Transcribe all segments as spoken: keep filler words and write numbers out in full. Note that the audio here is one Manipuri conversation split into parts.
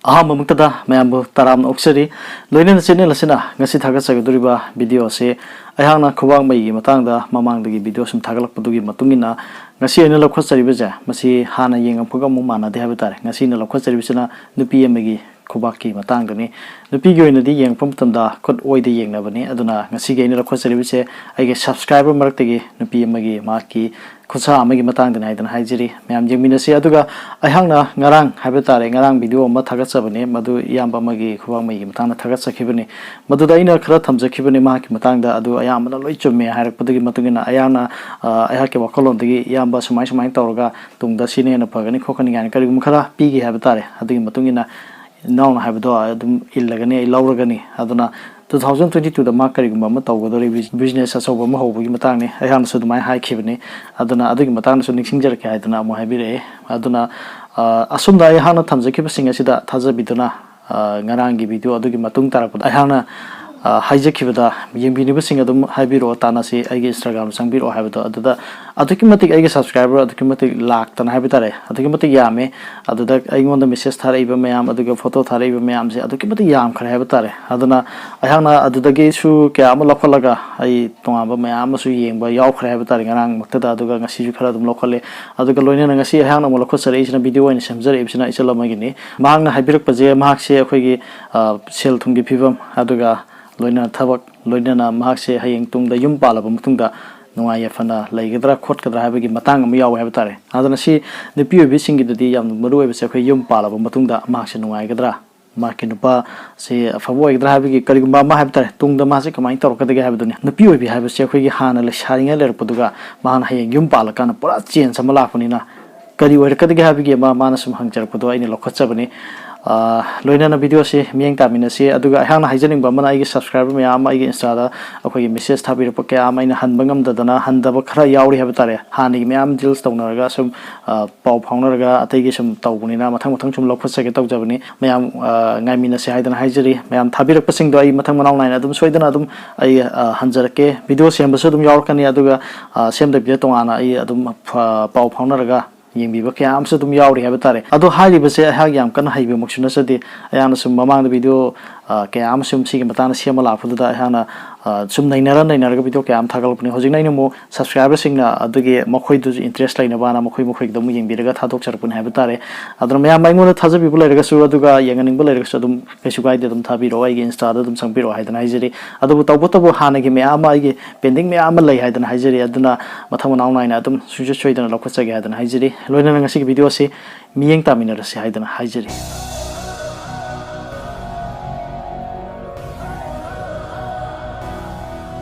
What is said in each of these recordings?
ꯑꯍꯥꯟꯕꯃꯛꯇꯗ ꯃꯌꯥꯝꯕꯨ ꯇꯔꯥꯝꯅ ꯑꯣꯛꯆꯔꯤ꯫ ꯂꯣꯏꯅꯅ channel ꯑꯁꯤꯅ ꯉꯁꯤ ꯊꯥꯒꯠꯆꯒꯗꯧꯔꯤꯕ video ꯑꯁꯤ ꯑꯩꯍꯥꯛꯅ ꯈꯨꯕꯥꯛ ꯃꯩꯒꯤ ꯃꯇꯥꯡꯗ ꯃꯃꯥꯡꯗꯒꯤ video ꯁꯨꯝ ꯊꯥꯒꯠꯂꯛꯄꯗꯨꯒꯤ ꯃꯇꯨꯡ ꯏꯟꯅ ꯉꯁꯤ ꯑꯩꯅ ꯂꯧꯈꯠꯆꯔꯤꯕꯁꯦ, ꯃꯁꯤ ꯍꯥꯟꯅ ꯌꯦꯡꯉꯛꯄꯒ ꯑꯃꯨꯛ ꯃꯥꯟꯅꯗꯦ ꯍꯥꯏꯕ ꯇꯥꯔꯦ꯫ ꯉꯁꯤ ꯑꯩꯅ ꯂꯧꯈꯠꯆꯔꯤꯕꯁꯤꯅ ꯅꯨꯄꯤ ꯑꯃꯒꯤ ꯈꯨꯕꯥꯛꯀꯤ ꯃꯇꯥꯡꯗꯅꯤ꯫ ꯅꯨꯄꯤꯒꯤ ꯑꯣꯏꯅꯗꯤ ꯌꯦꯡꯉꯛꯄ ꯃꯇꯝꯗ ꯈꯨꯠ ꯑꯣꯏꯗ ꯌꯦꯡꯅꯕꯅꯤ꯫ ꯑꯗꯨꯅ ꯉꯁꯤꯒꯤ ꯑꯩꯅ ꯂꯧꯈꯠꯆꯔꯤꯕꯁꯦ ꯑꯩꯒꯤ subscriber ꯃꯔꯛꯇꯒꯤ ꯅꯨꯄꯤ ꯑꯃꯒꯤ ꯃꯍꯥꯛꯀꯤ ꯈꯨꯠꯁꯥ ꯑꯃꯒꯤ ꯃꯇꯥꯡꯗꯅꯤ ꯍꯥꯏꯗꯅ ꯍꯥꯏꯖꯔꯤ꯫ ꯃꯌꯥꯝ ꯌꯦꯡꯃꯤꯟꯅꯁꯤ꯫ ꯑꯗꯨꯒ ꯑꯩꯍꯥꯛꯅ ꯉꯔꯥꯡ ꯍꯥꯏꯕ ꯇꯥꯔꯦ, ꯉꯔꯥꯡ video ꯑꯃ ꯊꯥꯒꯠꯆꯕꯅꯦ, ꯃꯗꯨ ꯏꯌꯥꯝꯕ ꯑꯃꯒꯤ ꯈꯨꯕꯥꯛ ꯃꯩꯒꯤ ꯃꯇꯥꯡꯗ ꯊꯥꯒꯠꯆꯈꯤꯕꯅꯤ꯫ ꯃꯗꯨꯗ ꯑꯩꯅ ꯈꯔ ꯊꯝꯖꯈꯤꯕꯅꯤ ꯃꯍꯥꯛꯀꯤ ꯃꯇꯥꯡꯗ, ꯑꯗꯨ ꯑꯌꯥꯝꯕꯅ ꯂꯣꯏ ꯆꯨꯝꯃꯦ ꯍꯥꯏꯔꯛꯄꯗꯨꯒꯤ ꯃꯇꯨꯡ ꯏꯟꯅ ꯑꯩꯍꯥꯛꯅ, ꯑ, ꯑꯩꯍꯥꯛꯀꯤ ꯋꯥꯈꯜꯂꯣꯟꯗꯒꯤ ꯏꯌꯥꯝꯕ ꯁꯨꯃꯥꯏ ꯁꯨꯃꯥꯏꯅ ꯇꯧꯔꯒ ꯇꯨꯡꯗ ꯁꯤꯅ ꯍꯦꯟꯅ ꯐꯒꯅꯤ ꯈꯣꯠꯀꯅꯤ ꯀꯥꯏꯅ ꯀꯔꯤꯒꯨꯝꯕ ꯈꯔ ꯄꯤꯒꯦ ꯍꯥꯏꯕ ꯇꯥꯔꯦ꯫ ꯑꯗꯨꯒꯤ ꯃꯇꯨꯡ ꯏꯟꯅ ꯏꯅꯥꯎꯅ ꯍꯥꯏꯕꯗꯣ ꯑꯗꯨꯝ ꯏꯜꯂꯒꯅꯤ, ꯑꯩ ꯂꯧꯔꯒꯅꯤ꯫ ꯑꯗꯨꯅ two thousand twenty twoꯗ ꯃꯥ ꯀꯔꯤꯒꯨꯝꯕ ꯑꯃ ꯇꯧꯒꯗꯧꯔꯤ, business ꯑꯆꯧꯕ ꯑꯃ ꯍꯧꯕꯒꯤ ꯃꯇꯥꯡꯅꯤ꯫ ꯑꯩꯍꯥꯛꯅꯁꯨ ꯑꯗꯨꯃꯥꯏꯅ ꯍꯥꯏꯈꯤꯕꯅꯤ꯫ ꯑꯗꯨꯅ ꯑꯗꯨꯒꯤ ꯃꯇꯥꯡꯗꯁꯨ ꯅꯤꯡꯁꯤꯡꯖꯔꯛꯀꯦ ꯍꯥꯏꯗꯅ ꯑꯃꯨꯛ ꯍꯥꯏꯕꯤꯔꯛꯑꯦ꯫ ꯑꯗꯨꯅ, ꯑ, ꯑꯁꯨꯝꯅ ꯑꯩꯍꯥꯛꯅ ꯊꯝꯖꯈꯤꯕꯁꯤꯡ ꯑꯁꯤꯗ ꯊꯥꯖꯕꯤꯗꯨꯅ, ꯑ, ꯉꯔꯥꯡꯒꯤ video ꯑꯗꯨꯒꯤ ꯃꯇꯨꯡ ꯇꯥꯔꯛꯄꯗ ꯑꯩꯍꯥꯛꯅ, ꯑ, ꯍꯥꯏꯖꯈꯤꯕꯗ ꯌꯦꯡꯕꯤꯅꯤꯡꯕꯁꯤꯡ ꯑꯗꯨꯝ ꯍꯥꯏꯕꯤꯔꯛꯑꯣ, ꯇꯥꯟꯅꯁꯤ, ꯑꯩꯒꯤ Instagram ꯆꯪꯕꯤꯔꯛꯑꯣ ꯍꯥꯏꯕꯗꯣ꯫ ꯑꯗꯨꯗ ꯑꯗꯨꯛꯀꯤ ꯃꯇꯤꯛ ꯑꯩꯒꯤ subscriber ꯑꯗꯨꯛꯀꯤ ꯃꯇꯤꯛ ꯂꯥꯛꯇꯅ ꯍꯥꯏꯕ ꯇꯥꯔꯦ, ꯑꯗꯨꯛꯀꯤ ꯃꯇꯤꯛ ꯌꯥꯝꯃꯦ꯫ ꯑꯗꯨꯗ ꯑꯩꯉꯣꯟꯗ message ꯊꯥꯔꯛꯏꯕ ꯃꯌꯥꯝ, ꯑꯗꯨꯒ photo ꯊꯥꯔꯛꯏꯕ ꯃꯌꯥꯝꯁꯦ ꯑꯗꯨꯛꯀꯤ ꯃꯇꯤꯛ ꯌꯥꯝꯈ꯭ꯔꯦ ꯍꯥꯏꯕ ꯇꯥꯔꯦ꯫ ꯑꯗꯨꯅ ꯑꯩꯍꯥꯛꯅ ꯑꯗꯨꯗꯒꯤꯁꯨ ꯀꯌꯥ ꯑꯃ ꯂꯧꯈꯠꯂꯒ ꯑꯩ ꯇꯣꯉꯥꯟꯕ ꯃꯌꯥꯝ ꯑꯃꯁꯨ ꯌꯦꯡꯕ ꯌꯥꯎꯈ꯭ꯔꯦ ꯍꯥꯏꯕ ꯇꯥꯔꯦ ꯉꯔꯥꯡꯃꯛꯇꯗ, ꯑꯗꯨꯒ ꯉꯁꯤꯁꯨ ꯈꯔ ꯑꯗꯨꯝ ꯂꯧꯈꯠꯂꯦ꯫ ꯑꯗꯨꯒ ꯂꯣꯏꯅꯅ ꯉꯁꯤ ꯑꯩꯍꯥꯛꯅ ꯑꯃꯨꯛ ꯂꯧꯈꯠꯆꯔꯛꯏꯁꯤꯅ video ꯑꯣꯏꯅ ꯁꯦꯝꯖꯔꯛꯏꯕꯁꯤꯅ ꯏꯆꯜ ꯑꯃꯒꯤꯅꯤ꯫ ꯃꯍꯥꯛꯅ ꯍꯥꯏꯕꯤꯔꯛꯄꯁꯦ, ꯃꯍꯥꯛꯁꯦ ꯑꯩꯈꯣꯏꯒꯤ, ꯑ, ꯁꯦꯜ ꯊꯨꯝꯒꯤ ꯐꯤꯕꯝ, ꯑꯗꯨꯒ ꯂꯣꯏꯅꯅ ꯊꯕꯛ, ꯂꯣꯏꯅꯅ ꯃꯍꯥꯛꯁꯦ ꯍꯌꯦꯡ ꯇꯨꯡꯗ ꯌꯨꯝ ꯄꯥꯜꯂꯕ ꯃꯇꯨꯡꯗ ꯅꯨꯡꯉꯥꯏ ꯌꯥꯏꯐꯅ ꯂꯩꯒꯗ꯭ꯔꯥ ꯈꯣꯠꯀꯗ꯭ꯔꯥ ꯍꯥꯏꯕꯒꯤ ꯃꯇꯥꯡ ꯑꯃ ꯌꯥꯎꯋꯦ ꯍꯥꯏꯕ ꯇꯥꯔꯦ꯫ ꯑꯗꯨꯅ ꯁꯤ ꯅꯨꯄꯤ ꯑꯣꯏꯕꯤꯁꯤꯡꯒꯤꯗꯗꯤ ꯌꯥꯝꯅ ꯃꯔꯨ ꯑꯣꯏꯕꯁꯦ, ꯑꯩꯈꯣꯏ ꯌꯨꯝ ꯄꯥꯜꯂꯕ ꯃꯇꯨꯡꯗ ꯃꯍꯥꯛꯁꯦ ꯅꯨꯡꯉꯥꯏꯒꯗ꯭ꯔꯥ, ꯃꯍꯥꯛꯀꯤ ꯅꯨꯄꯥꯁꯦ ꯑꯐꯕ ꯑꯣꯏꯒꯗ꯭ꯔꯥ ꯍꯥꯏꯕꯒꯤ ꯀꯔꯤꯒꯨꯝꯕ ꯑꯃ ꯍꯥꯏꯕ ꯇꯥꯔꯦ, ꯇꯨꯡꯗ ꯃꯥꯁꯦ ꯀꯃꯥꯏꯅ ꯇꯧꯔꯛꯀꯗꯒꯦ ꯍꯥꯏꯕꯗꯨꯅꯤ꯫ ꯅꯨꯄꯤ ꯑꯣꯏꯕꯤ ꯍꯥꯏꯕꯁꯦ ꯑꯩꯈꯣꯏꯒꯤ ꯍꯥꯟꯅ ꯂꯩꯁꯥꯔꯤꯉꯩ ꯂꯩꯔꯛꯄꯗꯨꯒ ꯃꯥꯅ ꯍꯌꯦꯡ ꯌꯨꯝ ꯄꯥꯜꯂꯀꯥꯟꯗ ꯄꯨꯔꯥ change ꯑꯃ ꯂꯥꯛꯄꯅꯤꯅ, ꯀꯔꯤ ꯑꯣꯏꯔꯛꯀꯗꯒꯦ ꯍꯥꯏꯕꯒꯤ ꯑꯃ ꯃꯥꯅ ꯁꯨꯝ ꯍꯪꯖꯔꯛꯄꯗꯣ ꯑꯩꯅ ꯂꯧꯈꯠꯆꯕꯅꯤ꯫ ꯑ, ꯂꯣꯏꯅꯅ video ꯑꯁꯤ ꯃꯤꯠꯌꯦꯡ ꯇꯥꯃꯤꯟꯅꯁꯤ꯫ ꯑꯗꯨꯒ ꯑꯩꯍꯥꯛꯅ ꯍꯥꯏꯖꯅꯤꯡꯕ ꯑꯃꯅ, ꯑꯩꯒꯤ subscriber ꯃꯌꯥꯝ ꯑꯃ ꯑꯩꯒꯤ Instaꯗ ꯑꯩꯈꯣꯏꯒꯤ message ꯊꯥꯕꯤꯔꯛꯄ ꯀꯌꯥ ꯑꯃ ꯑꯩꯅ ꯍꯟꯕ ꯉꯝꯗꯗꯅ ꯍꯟꯗꯕ ꯈꯔ ꯌꯥꯎꯔꯤ ꯍꯥꯏꯕ ꯇꯥꯔꯦ꯫ ꯍꯥꯟꯅꯒꯤ ꯃꯌꯥꯝ deals ꯇꯧꯅꯔꯒ ꯁꯨꯝ, ꯑ, ꯄꯥꯎ ꯐꯥꯎꯅꯔꯒ ꯑꯇꯩꯒꯤ ꯁꯨꯝ ꯇꯧꯕꯅꯤꯅ ꯃꯊꯪ ꯃꯊꯪ ꯁꯨꯝ ꯂꯧꯈꯠꯆꯒꯦ ꯇꯧꯖꯕꯅꯤ꯫ ꯃꯌꯥꯝ, ꯑ, ꯉꯥꯏꯃꯤꯟꯅꯁꯤ ꯍꯥꯏꯗꯅ ꯍꯥꯏꯖꯔꯤ꯫ ꯃꯌꯥꯝ ꯊꯥꯕꯤꯔꯛꯄꯁꯤꯡꯗꯣ ꯑꯩ ꯃꯊꯪ ꯃꯅꯥꯎ ꯅꯥꯏꯅ ꯑꯗꯨꯝ ꯁꯣꯏꯗꯅ ꯑꯗꯨꯝ ꯑꯩ, ꯑ, ꯍꯟꯖꯔꯛꯀꯦ꯫ Video ꯁꯦꯝꯕꯁꯨ ꯑꯗꯨꯝ ꯌꯥꯎꯔꯛꯀꯅꯤ꯫ ꯑꯗꯨꯒ, ꯑ, ꯁꯦꯝꯗꯕꯤꯗ ꯇꯣꯉꯥꯟꯅ ꯑꯩ ꯑꯗꯨꯝ ꯐ-, ꯄꯥꯎ ꯐꯥꯎꯅꯔꯒ ꯌꯦꯡꯕꯤꯕ ꯀꯌꯥ ꯑꯃꯁꯨ ꯑꯗꯨꯝ ꯌꯥꯎꯔꯤ ꯍꯥꯏꯕ ꯇꯥꯔꯦ꯫ ꯑꯗꯣ ꯍꯥꯏꯔꯤꯕꯁꯦ ꯑꯩꯍꯥꯛ ꯌꯥꯝ ꯀꯟꯅ ꯍꯩꯕꯃꯛꯁꯨ ꯅꯠꯆꯗꯦ꯫ ꯑꯩꯍꯥꯛꯅ ꯁꯨꯝ ꯃꯃꯥꯡꯗ ꯚꯤꯗꯤꯑꯣ, ꯑ, ꯀꯌꯥ ꯑꯃ ꯁꯨꯝ ꯁꯤꯒꯤ ꯃꯇꯥꯡꯗ ꯁꯦꯝꯃ ꯂꯥꯛꯄꯗꯨꯗ ꯑꯩꯍꯥꯛꯅ, ꯑ, ꯁꯨꯝ ꯅꯩꯅꯔ ꯅꯩꯅꯔꯒ ꯚꯤꯗꯤꯑꯣ ꯀꯌꯥ ꯑꯃ ꯊꯥꯒꯠꯂꯛꯄꯅꯤ꯫ ꯍꯧꯖꯤꯛꯅ ꯑꯩꯅ ꯑꯃꯨꯛ ꯁꯕꯁꯀ꯭ꯔꯥꯏꯕꯔꯁꯤꯡꯅ ꯑꯗꯨꯒꯤ ꯃꯈꯣꯏꯗꯨꯁꯨ ꯏꯟꯇꯔꯦꯁ ꯂꯩꯅꯕꯅ ꯃꯈꯣꯏ ꯃꯈꯣꯏꯒꯤꯗ ꯑꯃꯨꯛ ꯌꯦꯡꯕꯤꯔꯒ ꯊꯥꯗꯣꯛꯆꯔꯛꯄꯅꯤ ꯍꯥꯏꯕ ꯇꯥꯔꯦ꯫ ꯑꯗꯨꯅ ꯃꯌꯥꯝ ꯑꯩꯉꯣꯟꯗ ꯊꯥꯖꯕꯤꯕ ꯂꯩꯔꯒꯁꯨ, ꯑꯗꯨꯒ ꯌꯦꯡꯍꯟꯅꯤꯡꯕ ꯂꯩꯔꯒꯁꯨ ꯑꯗꯨꯝ ꯀꯩꯁꯨ ꯀꯥꯏꯗꯦ, ꯑꯗꯨꯝ ꯊꯥꯕꯤꯔꯛꯑꯣ, ꯑꯩꯒꯤ ꯏꯟꯁꯇꯥꯗ ꯑꯗꯨꯝ ꯆꯪꯕꯤꯔꯛꯑꯣ ꯍꯥꯏꯗꯅ ꯍꯥꯏꯖꯔꯤ꯫ ꯑꯗꯨꯕꯨ ꯇꯧꯕꯇꯕꯨ ꯍꯥꯟꯅꯒꯤ ꯃꯌꯥꯝ ꯑꯃ ꯑꯩꯒꯤ ꯄꯦꯟꯗꯤꯡ ꯃꯌꯥꯝ ꯑꯃ ꯂꯩ ꯍꯥꯏꯗꯅ ꯍꯥꯏꯖꯔꯤ꯫ ꯑꯗꯨꯅ ꯃꯊꯪ ꯃꯅꯥꯎ ꯅꯥꯏꯅ ꯑꯗꯨꯝ ꯁꯨꯡꯁꯣꯏ ꯁꯣꯏꯗꯅ ꯂꯧꯈꯠꯆꯒꯦ ꯍꯥꯏꯗꯅ ꯍꯥꯏꯖꯔꯤ꯫ ꯂꯣꯏꯅꯅ ꯉꯁꯤꯒꯤ ꯚꯤꯗꯤꯑꯣ ꯑꯁꯤ ꯃꯤꯠꯌꯦꯡ ꯇꯥꯃꯤꯟꯅꯔꯁꯤ ꯍꯥꯏꯗꯅ ꯍꯥꯏꯖꯔꯤ꯫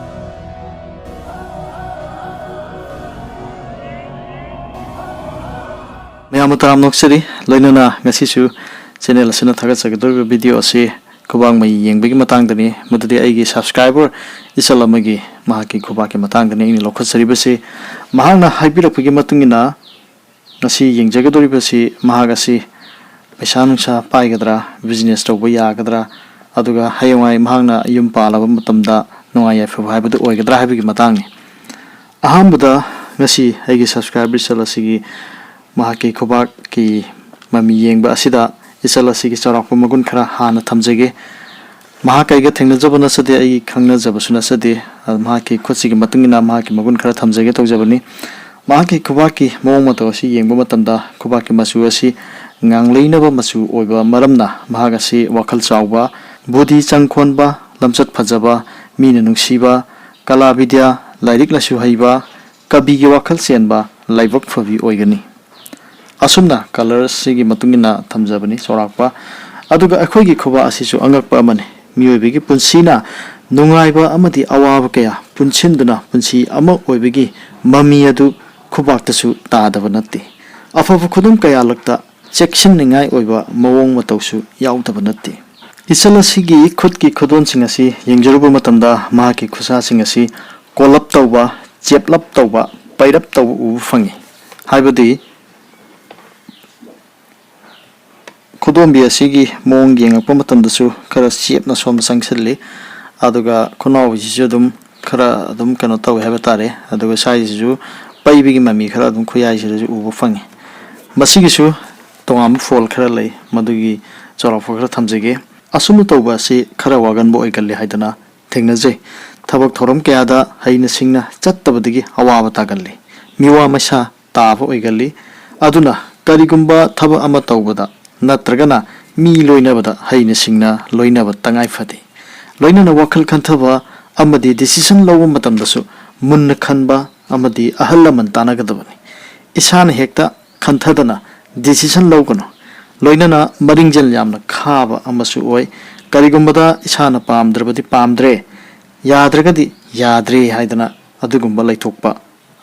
ꯃꯌꯥꯝꯕꯨ ꯇꯔꯥꯝꯅ ꯑꯣꯛꯆꯔꯤ꯫ ꯂꯣꯏꯅꯅ ꯉꯁꯤꯁꯨ ꯆꯦꯅꯦꯜ ꯑꯁꯤꯅ ꯊꯥꯒꯠꯆꯒꯗꯧꯔꯤꯕ ꯚꯤꯗꯤꯑꯣ ꯑꯁꯤ ꯈꯨꯕꯥꯛ ꯃꯩ ꯌꯦꯡꯕꯒꯤ ꯃꯇꯥꯡꯗꯅꯤ꯫ ꯃꯗꯨꯗꯤ ꯑꯩꯒꯤ ꯁꯕꯁꯀ꯭ꯔꯥꯏꯕꯔ ꯏꯆꯜ ꯑꯃꯒꯤ ꯃꯍꯥꯛꯀꯤ ꯈꯨꯕꯥꯛꯀꯤ ꯃꯇꯥꯡꯗꯅꯤ ꯑꯩꯅ ꯂꯧꯈꯠꯆꯔꯤꯕꯁꯤ꯫ ꯃꯍꯥꯛꯅ ꯍꯥꯏꯕꯤꯔꯛꯄꯒꯤ ꯃꯇꯨꯡ ꯏꯟꯅ, ꯉꯁꯤ ꯌꯦꯡꯖꯒꯗꯧꯔꯤꯕꯁꯤ ꯃꯍꯥꯛ ꯑꯁꯤ ꯄꯩꯁꯥ ꯅꯨꯡꯁꯥ ꯄꯥꯏꯒꯗ꯭ꯔꯥ, ꯕꯤꯖꯤꯅꯦꯁ ꯇꯧꯕ ꯌꯥꯒꯗ꯭ꯔꯥ, ꯑꯗꯨꯒ ꯍꯌꯦꯡꯋꯥꯏ ꯃꯍꯥꯛꯅ ꯌꯨꯝ ꯄꯥꯜꯂꯕ ꯃꯇꯝꯗ ꯅꯨꯡꯉꯥꯏ ꯌꯥꯏꯐꯕ ꯍꯥꯏꯕꯗꯨ ꯑꯣꯏꯒꯗ꯭ꯔꯥ ꯍꯥꯏꯕꯒꯤ ꯃꯇꯥꯡꯅꯤ꯫ ꯑꯍꯥꯟꯕꯗ, ꯉꯁꯤ ꯑꯩꯒꯤ ꯁꯕꯁꯀ꯭ꯔꯥꯏꯕꯔ ꯏꯆꯜ ꯑꯁꯤꯒꯤ ꯃꯍꯥꯛꯀꯤ ꯈꯨꯕꯥꯛꯀꯤ ꯃꯃꯤ ꯌꯦꯡꯕ ꯑꯁꯤꯗ ꯏꯆꯜ ꯑꯁꯤꯒꯤ ꯆꯥꯎꯔꯥꯛꯄ ꯃꯒꯨꯟ ꯈꯔ ꯍꯥꯟꯅ ꯊꯝꯖꯒꯦ꯫ ꯃꯍꯥꯛ ꯑꯩꯒ ꯊꯦꯡꯅꯖꯕ ꯅꯠꯆꯗꯦ, ꯑꯩꯒꯤ ꯈꯪꯅꯖꯕꯁꯨ ꯅꯠꯆꯗꯦ꯫ ꯑꯗꯨ ꯃꯍꯥꯛꯀꯤ ꯈꯨꯠꯁꯤꯒꯤ ꯃꯇꯨꯡ ꯏꯟꯅ ꯃꯍꯥꯛꯀꯤ ꯃꯒꯨꯟ ꯈꯔ ꯊꯝꯖꯒꯦ ꯇꯧꯖꯕꯅꯤ꯫ ꯃꯍꯥꯛꯀꯤ ꯈꯨꯕꯥꯛꯀꯤ ꯃꯑꯣꯡ ꯃꯇꯧ ꯑꯁꯤ ꯌꯦꯡꯕ ꯃꯇꯝꯗ, ꯈꯨꯕꯥꯛꯀꯤ ꯃꯆꯨ ꯑꯁꯤ ꯉꯥꯡꯂꯩꯅꯕ ꯃꯆꯨ ꯑꯣꯏꯕ ꯃꯔꯝꯅ, ꯃꯍꯥꯛ ꯑꯁꯤ ꯋꯥꯈꯜ ꯆꯥꯎꯕ, ꯕꯨꯙꯤ ꯆꯪꯈꯣꯟꯕ, ꯂꯝꯆꯠ ꯐꯖꯕ, ꯃꯤꯅ ꯅꯨꯡꯁꯤꯕ, ꯀꯂꯥ ꯕꯤꯗ꯭ꯌꯥ, ꯂꯥꯏꯔꯤꯛ ꯂꯥꯏꯁꯨ ꯍꯩꯕ, ꯀꯕꯤꯒꯤ ꯋꯥꯈꯜ ꯆꯦꯟꯕ, ꯂꯥꯏꯕꯛ ꯐꯕꯤ ꯑꯣꯏꯒꯅꯤ꯫ ꯑꯁꯨꯝꯅ ꯀꯂꯔꯁꯤꯒꯤ ꯃꯇꯨꯡ ꯏꯟꯅ ꯊꯝꯖꯕꯅꯤ ꯆꯥꯎꯔꯥꯛꯄ꯫ ꯑꯗꯨꯒ ꯑꯩꯈꯣꯏꯒꯤ ꯈꯨꯕꯥꯛ ꯑꯁꯤꯁꯨ ꯑꯉꯛꯄ ꯑꯃꯅꯤ꯫ ꯃꯤꯑꯣꯏꯕꯒꯤ ꯄꯨꯟꯁꯤꯅ ꯅꯨꯡꯉꯥꯏꯕ ꯑꯃꯗꯤ ꯑꯋꯥꯕ ꯀꯌꯥ ꯄꯨꯟꯁꯤꯟꯗꯨꯅ ꯄꯨꯟꯁꯤ ꯑꯃ ꯑꯣꯏꯕꯒꯤ ꯃꯃꯤ ꯑꯗꯨ ꯈꯨꯕꯥꯛꯇꯁꯨ ꯇꯥꯗꯕ ꯅꯠꯇꯦ꯫ ꯑꯐꯕ ꯈꯨꯗꯝ ꯀꯌꯥꯂꯛꯇ ꯆꯦꯛꯁꯤꯟꯅꯤꯡꯉꯥꯏ ꯑꯣꯏꯕ ꯃꯑꯣꯡ ꯃꯇꯧꯁꯨ ꯌꯥꯎꯗꯕ ꯅꯠꯇꯦ꯫ ꯏꯆꯜ ꯑꯁꯤꯒꯤ ꯈꯨꯠꯀꯤ ꯈꯨꯗꯣꯟꯁꯤꯡ ꯑꯁꯤ ꯌꯦꯡꯖꯔꯨꯕ ꯃꯇꯝꯗ ꯃꯍꯥꯛꯀꯤ ꯈꯨꯠꯁꯥꯁꯤꯡ ꯑꯁꯤ ꯀꯣꯜꯂꯞ ꯇꯧꯕ, ꯆꯦꯞꯂꯞ ꯇꯧꯕ, ꯄꯩꯔꯞ ꯇꯧꯕ ꯎꯕ ꯐꯪꯉꯤ꯫ ꯍꯥꯏꯕꯗꯤ ꯈꯨꯗꯣꯝꯕꯤ ꯑꯁꯤꯒꯤ ꯃꯑꯣꯡ ꯌꯦꯡꯉꯛꯄ ꯃꯇꯝꯗꯁꯨ ꯈꯔ ꯆꯦꯞꯅ ꯁꯣꯝꯗ ꯆꯪꯁꯤꯜꯂꯤ, ꯑꯗꯨꯒ ꯈꯨꯅꯥꯎꯕꯤꯁꯤꯁꯨ ꯑꯗꯨꯝ ꯈꯔ ꯑꯗꯨꯝ ꯀꯩꯅꯣ ꯇꯧꯋꯦ ꯍꯥꯏꯕ ꯇꯥꯔꯦ, ꯑꯗꯨꯒ ꯁ꯭ꯋꯥꯏꯁꯤꯁꯨ ꯄꯩꯕꯒꯤ ꯃꯃꯤ ꯈꯔ ꯑꯗꯨꯝ ꯈꯨꯌꯥꯏꯁꯤꯗꯁꯨ ꯎꯕ ꯐꯪꯉꯤ꯫ ꯃꯁꯤꯒꯤꯁꯨ ꯇꯣꯉꯥꯟꯕ ꯐꯣꯜ ꯈꯔ ꯂꯩ, ꯃꯗꯨꯒꯤ ꯆꯥꯎꯔꯥꯛꯄ ꯈꯔ ꯊꯝꯖꯒꯦ꯫ ꯑꯁꯨꯝꯅ ꯇꯧꯕ ꯑꯁꯤ ꯈꯔ ꯋꯥꯒꯟꯕ ꯑꯣꯏꯒꯜꯂꯤ ꯍꯥꯏꯗꯅ ꯊꯦꯡꯅꯖꯩ꯫ ꯊꯕꯛ ꯊꯧꯔꯝ ꯀꯌꯥꯗ ꯍꯩꯅ ꯁꯤꯡꯅ ꯆꯠꯇꯕꯗꯒꯤ ꯑꯋꯥꯕ ꯇꯥꯒꯜꯂꯤ꯫ ꯃꯤꯋꯥ ꯃꯩꯁꯥ ꯇꯥꯕ ꯑꯣꯏꯒꯜꯂꯤ꯫ ꯑꯗꯨꯅ ꯀꯔꯤꯒꯨꯝꯕ ꯊꯕꯛ ꯑꯃ ꯇꯧꯕꯗ ꯅꯠꯇ꯭ꯔꯒꯅ ꯃꯤ ꯂꯣꯏꯅꯕꯗ ꯍꯩꯅ ꯁꯤꯡꯅ ꯂꯣꯏꯅꯕ ꯇꯉꯥꯏ ꯐꯗꯦ꯫ ꯂꯣꯏꯅꯅ ꯋꯥꯈꯜ ꯈꯟꯊꯕ ꯑꯃꯗꯤ ꯗꯤꯁꯤꯁꯟ ꯂꯧꯕ ꯃꯇꯝꯗꯁꯨ ꯃꯨꯟꯅ ꯈꯟꯕ ꯑꯃꯗꯤ ꯑꯍꯜ ꯂꯃꯟ ꯇꯥꯟꯅꯒꯗꯕꯅꯤ꯫ ꯏꯁꯥꯅ ꯍꯦꯛꯇ ꯈꯟꯊꯗꯅ ꯗꯤꯁꯤꯁꯟ ꯂꯧꯒꯅꯨ꯫ ꯂꯣꯏꯅꯅ ꯃꯔꯤꯡꯖꯦꯜ ꯌꯥꯝꯅ ꯈꯥꯕ ꯑꯃꯁꯨ ꯑꯣꯏ꯫ ꯀꯔꯤꯒꯨꯝꯕꯗ ꯏꯁꯥꯅ ꯄꯥꯝꯗ꯭ꯔꯕꯗꯤ ꯄꯥꯝꯗ꯭ꯔꯦ, ꯌꯥꯗ꯭ꯔꯒꯗꯤ ꯌꯥꯗ꯭ꯔꯦ ꯍꯥꯏꯗꯅ ꯑꯗꯨꯒꯨꯝꯕ ꯂꯩꯊꯣꯛꯄ,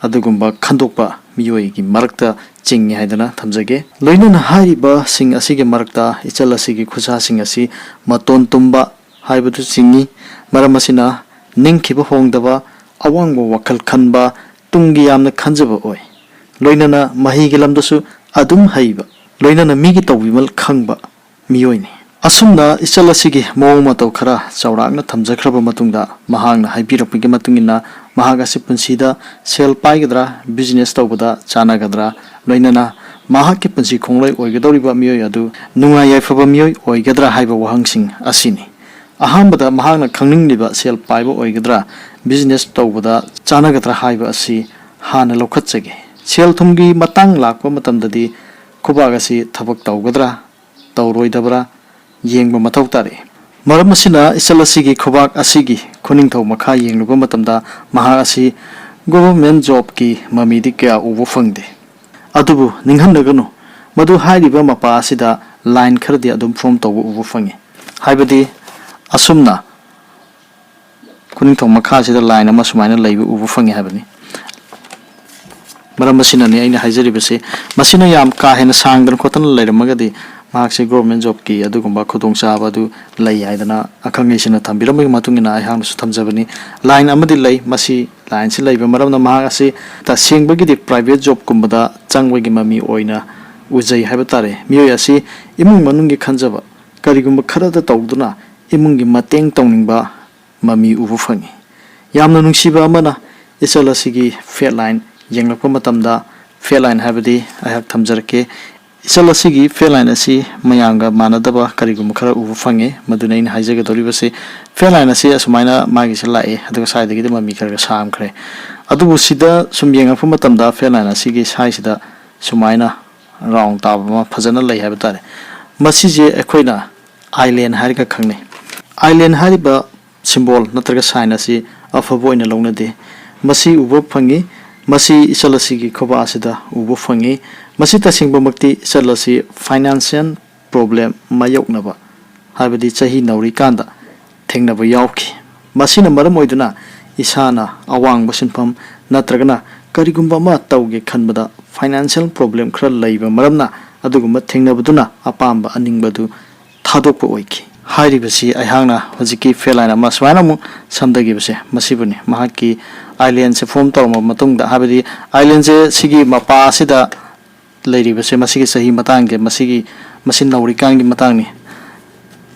ꯑꯗꯨꯒꯨꯝꯕ ꯈꯟꯗꯣꯛꯄ ꯃꯤꯑꯣꯏꯒꯤ ꯃꯔꯛꯇ ꯆꯤꯡꯏ ꯍꯥꯏꯗꯅ ꯊꯝꯖꯒꯦ꯫ ꯂꯣꯏꯅꯅ ꯍꯥꯏꯔꯤꯕꯁꯤꯡ ꯑꯁꯤꯒꯤ ꯃꯔꯛꯇ ꯏꯆꯜ ꯑꯁꯤꯒꯤ ꯈꯨꯠꯁꯥꯁꯤꯡ ꯑꯁꯤ ꯃꯇꯣꯟ ꯇꯨꯝꯕ ꯍꯥꯏꯕꯗꯨ ꯆꯤꯡꯏ꯫ ꯃꯔꯝ ꯑꯁꯤꯅ ꯅꯤꯡꯈꯤꯕ ꯍꯣꯡꯗꯕ, ꯑꯋꯥꯡꯕ ꯋꯥꯈꯜ ꯈꯟꯕ, ꯇꯨꯡꯒꯤ ꯌꯥꯝꯅ ꯈꯟꯖꯕ ꯑꯣꯏ꯫ ꯂꯣꯏꯅꯅ ꯃꯍꯩꯒꯤ ꯂꯝꯗꯁꯨ ꯑꯗꯨꯝ ꯍꯩꯕ, ꯂꯣꯏꯅꯅ ꯃꯤꯒꯤ ꯇꯧꯕꯤꯃꯜ ꯈꯪꯕ ꯃꯤꯑꯣꯏꯅꯤ꯫ ꯑꯁꯨꯝꯅ ꯏꯆꯜ ꯑꯁꯤꯒꯤ ꯃꯑꯣꯡ ꯃꯇꯧ ꯈꯔ ꯆꯥꯎꯔꯥꯛꯅ ꯊꯝꯖꯈ꯭ꯔꯕ ꯃꯇꯨꯡꯗ, ꯃꯍꯥꯛꯅ ꯍꯥꯏꯕꯤꯔꯛꯄꯒꯤ ꯃꯇꯨꯡ ꯏꯟꯅ ꯃꯍꯥꯛ ꯑꯁꯤ ꯄꯨꯟꯁꯤꯗ ꯁꯦꯜ ꯄꯥꯏꯒꯗ꯭ꯔꯥ, ꯕꯤꯖꯤꯅꯦꯁ ꯇꯧꯕꯗ ꯆꯥꯟꯅꯒꯗ꯭ꯔꯥ, ꯂꯣꯏꯅꯅ ꯃꯍꯥꯛꯀꯤ ꯄꯨꯟꯁꯤ ꯈꯣꯡꯂꯣꯏ ꯑꯣꯏꯒꯗꯧꯔꯤꯕ ꯃꯤꯑꯣꯏ ꯑꯗꯨ ꯅꯨꯡꯉꯥꯏ ꯌꯥꯏꯐꯕ ꯃꯤꯑꯣꯏ ꯑꯣꯏꯒꯗ꯭ꯔꯥ ꯍꯥꯏꯕ ꯋꯥꯍꯪꯁꯤꯡ ꯑꯁꯤꯅꯤ꯫ ꯑꯍꯥꯟꯕꯗ ꯃꯍꯥꯛꯅ ꯈꯪꯅꯤꯡꯂꯤꯕ ꯁꯦꯜ ꯄꯥꯏꯕ ꯑꯣꯏꯒꯗ꯭ꯔꯥ, ꯕꯤꯖꯤꯅꯦꯁ ꯇꯧꯕꯗ ꯆꯥꯟꯅꯒꯗ꯭ꯔꯥ ꯍꯥꯏꯕ ꯑꯁꯤ ꯍꯥꯟꯅ ꯂꯧꯈꯠꯆꯒꯦ꯫ ꯁꯦꯜ ꯊꯨꯝꯒꯤ ꯃꯇꯥꯡ ꯂꯥꯛꯄ ꯃꯇꯝꯗꯗꯤ ꯈꯨꯕꯥꯛ ꯑꯁꯤ ꯊꯕꯛ ꯇꯧꯒꯗ꯭ꯔꯥ, ꯇꯧꯔꯣꯏꯗꯕ꯭ꯔꯥ ꯌꯦꯡꯕ ꯃꯊꯧ ꯇꯥꯔꯛꯏ꯫ ꯃꯔꯝ ꯑꯁꯤꯅ ꯏꯆꯜ ꯑꯁꯤꯒꯤ ꯈꯨꯕꯥꯛ ꯑꯁꯤꯒꯤ ꯈꯨꯅꯤꯡꯊꯧ ꯃꯈꯥ ꯌꯦꯡꯂꯨꯕ ꯃꯇꯝꯗ ꯃꯍꯥꯛ ꯑꯁꯤ ꯒꯣꯚꯔꯟꯃꯦꯟꯠ ꯖꯣꯕꯀꯤ ꯃꯃꯤꯗꯤ ꯀꯌꯥ ꯎꯕ ꯐꯪꯗꯦ꯫ ꯑꯗꯨꯕꯨ ꯅꯤꯡꯍꯟꯅꯒꯅꯨ, ꯃꯗꯨ ꯍꯥꯏꯔꯤꯕ ꯃꯄꯥ ꯑꯁꯤꯗ ꯂꯥꯏꯟ ꯈꯔꯗꯤ ꯑꯗꯨꯝ ꯐꯣꯔꯝ ꯇꯧꯕ ꯎꯕ ꯐꯪꯏ꯫ ꯍꯥꯏꯕꯗꯤ ꯑꯁꯨꯝꯅ ꯈꯨꯅꯤꯡꯊꯧ ꯃꯈꯥꯁꯤꯗ ꯂꯥꯏꯟ ꯑꯃ ꯁꯨꯃꯥꯏꯅ ꯂꯩꯕ ꯎꯕ ꯐꯪꯉꯤ ꯍꯥꯏꯕꯅꯤ꯫ ꯃꯔꯝ ꯑꯁꯤꯅꯅꯤ ꯑꯩꯅ ꯍꯥꯏꯖꯔꯤꯕꯁꯦ꯫ ꯃꯁꯤꯅ ꯌꯥꯝ ꯀꯥ ꯍꯦꯟꯅ ꯁꯥꯡꯗꯅ ꯈꯣꯠꯇꯅ ꯂꯩꯔꯝꯃꯒꯗꯤ ꯃꯍꯥꯛꯁꯤ ꯒꯣꯚꯔꯟꯃꯦꯟꯠ ꯖꯣꯕꯀꯤ ꯑꯗꯨꯒꯨꯝꯕ ꯈꯨꯗꯣꯡꯆꯥꯕ ꯑꯗꯨ ꯂꯩ ꯍꯥꯏꯗꯅ ꯑꯈꯪ ꯑꯍꯩꯁꯤꯡꯅ ꯊꯝꯕꯤꯔꯝꯕꯒꯤ ꯃꯇꯨꯡ ꯏꯟꯅ ꯑꯩꯍꯥꯛꯅꯁꯨ ꯊꯝꯖꯕꯅꯤ꯫ ꯂꯥꯏꯟ ꯑꯃꯗꯤ ꯂꯩ, ꯃꯁꯤ ꯂꯥꯏꯟꯁꯤ ꯂꯩꯕ ꯃꯔꯝꯅ ꯃꯍꯥꯛ ꯑꯁꯤ ꯇꯁꯦꯡꯕꯒꯤꯗꯤ ꯄ꯭ꯔꯥꯏꯚꯦꯠ ꯖꯣꯕꯀꯨꯝꯕꯗ ꯆꯪꯕꯒꯤ ꯃꯃꯤ ꯑꯣꯏꯅ ꯎꯖꯩ ꯍꯥꯏꯕ ꯇꯥꯔꯦ꯫ ꯃꯤꯑꯣꯏ ꯑꯁꯤ ꯏꯃꯨꯡ ꯃꯅꯨꯡꯒꯤ ꯈꯟꯖꯕ, ꯀꯔꯤꯒꯨꯝꯕ ꯈꯔꯗ ꯇꯧꯗꯨꯅ ꯏꯃꯨꯡꯒꯤ ꯃꯇꯦꯡ ꯇꯧꯅꯤꯡꯕ ꯃꯃꯤ ꯎꯕ ꯐꯪꯉꯤ꯫ ꯌꯥꯝꯅ ꯅꯨꯡꯁꯤꯕ ꯑꯃꯅ, ꯏꯆꯜ ꯑꯁꯤꯒꯤ ꯐꯦꯠ ꯂꯥꯏꯟ ꯌꯦꯡꯂꯛꯄ ꯃꯇꯝꯗ ꯐꯦꯠ ꯂꯥꯏꯟ ꯍꯥꯏꯕꯗꯤ ꯑꯩꯍꯥꯛ ꯊꯝꯖꯔꯛꯀꯦ꯫ ꯏꯆꯜ ꯑꯁꯤꯒꯤ ꯐꯦꯠ ꯂꯥꯏꯟ ꯑꯁꯤ ꯃꯌꯥꯝꯒ ꯃꯥꯟꯅꯗꯕ ꯀꯔꯤꯒꯨꯝꯕ ꯈꯔ ꯎꯕ ꯐꯪꯉꯦ꯫ ꯃꯗꯨꯅ ꯑꯩꯅ ꯍꯥꯏꯖꯒꯗꯧꯔꯤꯕꯁꯤ, ꯐꯦꯠ ꯂꯥꯏꯟ ꯑꯁꯤ ꯑꯁꯨꯃꯥꯏꯅ ꯃꯥꯒꯤꯁꯤ ꯂꯥꯛꯑꯦ, ꯑꯗꯨꯒ ꯁ꯭ꯋꯥꯏꯗꯒꯤꯗꯤ ꯃꯃꯤ ꯈꯔ ꯈꯔ ꯁꯥꯝꯈ꯭ꯔꯦ꯫ ꯑꯗꯨꯕꯨ ꯁꯤꯗ ꯁꯨꯝ ꯌꯦꯡꯉꯛꯄ ꯃꯇꯝꯗ ꯐꯦꯠ ꯂꯥꯏꯟ ꯑꯁꯤꯒꯤ ꯁꯥꯏꯁꯤꯗ ꯁꯨꯃꯥꯏꯅ ꯔꯥꯎꯟ ꯇꯥꯕ ꯑꯃ ꯐꯖꯅ ꯂꯩ ꯍꯥꯏꯕ ꯇꯥꯔꯦ꯫ ꯃꯁꯤꯁꯦ ꯑꯩꯈꯣꯏꯅ ꯑꯥꯏꯂꯦꯟ ꯍꯥꯏꯔꯒ ꯈꯪꯅꯩ꯫ ꯑꯥꯏꯂꯦꯟ ꯍꯥꯏꯔꯤꯕ ꯁꯤꯝꯕꯣꯜ ꯅꯠꯇ꯭ꯔꯒ ꯁꯥꯏꯟ ꯑꯁꯤ ꯑꯐꯕ ꯑꯣꯏꯅ ꯂꯧꯅꯗꯦ꯫ ꯃꯁꯤ ꯎꯕ ꯐꯪꯉꯤ꯫ ꯃꯁꯤ ꯏꯆꯜ ꯑꯁꯤꯒꯤ ꯈꯨꯕꯥꯛ ꯑꯁꯤꯗ ꯎꯕ ꯐꯪꯉꯤ꯫ ꯃꯁꯤ ꯇꯁꯦꯡꯕꯃꯛꯇꯤ ꯏꯆꯜ ꯑꯁꯤ ꯐꯥꯏꯅꯥꯟꯁꯤꯌꯦꯜ ꯄ꯭ꯔꯣꯕ꯭ꯂꯦꯝ ꯃꯥꯌꯣꯛꯅꯕ, ꯍꯥꯏꯕꯗꯤ ꯆꯍꯤ ꯅꯧꯔꯤꯀꯥꯟꯗ ꯊꯦꯡꯅꯕ ꯌꯥꯎꯈꯤ꯫ ꯃꯁꯤꯅ ꯃꯔꯝ ꯑꯣꯏꯗꯨꯅ ꯏꯁꯥꯅ ꯑꯋꯥꯡꯕ ꯁꯤꯟꯐꯝ ꯅꯠꯇ꯭ꯔꯒꯅ ꯀꯔꯤꯒꯨꯝꯕ ꯑꯃ ꯇꯧꯒꯦ ꯈꯟꯕꯗ ꯐꯥꯏꯅꯥꯟꯁꯤꯌꯦꯜ ꯄ꯭ꯔꯣꯕ꯭ꯂꯦꯝ ꯈꯔ ꯂꯩꯕ ꯃꯔꯝꯅ ꯑꯗꯨꯒꯨꯝꯕ ꯊꯦꯡꯅꯕꯗꯨꯅ ꯑꯄꯥꯝꯕ ꯑꯅꯤꯡꯕ ꯑꯗꯨ ꯊꯥꯗꯣꯛꯄ ꯑꯣꯏꯈꯤ꯫ ꯍꯥꯏꯔꯤꯕꯁꯤ ꯑꯩꯍꯥꯛꯅ ꯍꯧꯖꯤꯛꯀꯤ ꯐꯦꯠ ꯂꯥꯏꯟ ꯑꯃ ꯁꯨꯃꯥꯏꯅ ꯑꯃꯨꯛ ꯁꯝꯊꯈꯤꯕꯁꯦ ꯃꯁꯤꯕꯨꯅꯤ꯫ ꯃꯍꯥꯛꯀꯤ ꯑꯥꯏꯂꯦꯟꯁꯦ ꯐꯣꯝ ꯇꯧꯔꯕ ꯃꯇꯨꯡꯗ, ꯍꯥꯏꯕꯗꯤ ꯑꯥꯏꯂꯦꯟꯁꯦ ꯁꯤꯒꯤ ꯃꯄꯥ ꯑꯁꯤꯗ ꯂꯩꯔꯤꯕꯁꯦ ꯃꯁꯤꯒꯤ ꯆꯍꯤ ꯃꯇꯥꯡꯁꯦ, ꯃꯁꯤꯒꯤ, ꯃꯁꯤ ꯅꯧꯔꯤꯀꯥꯟꯒꯤ ꯃꯇꯥꯡꯅꯤ꯫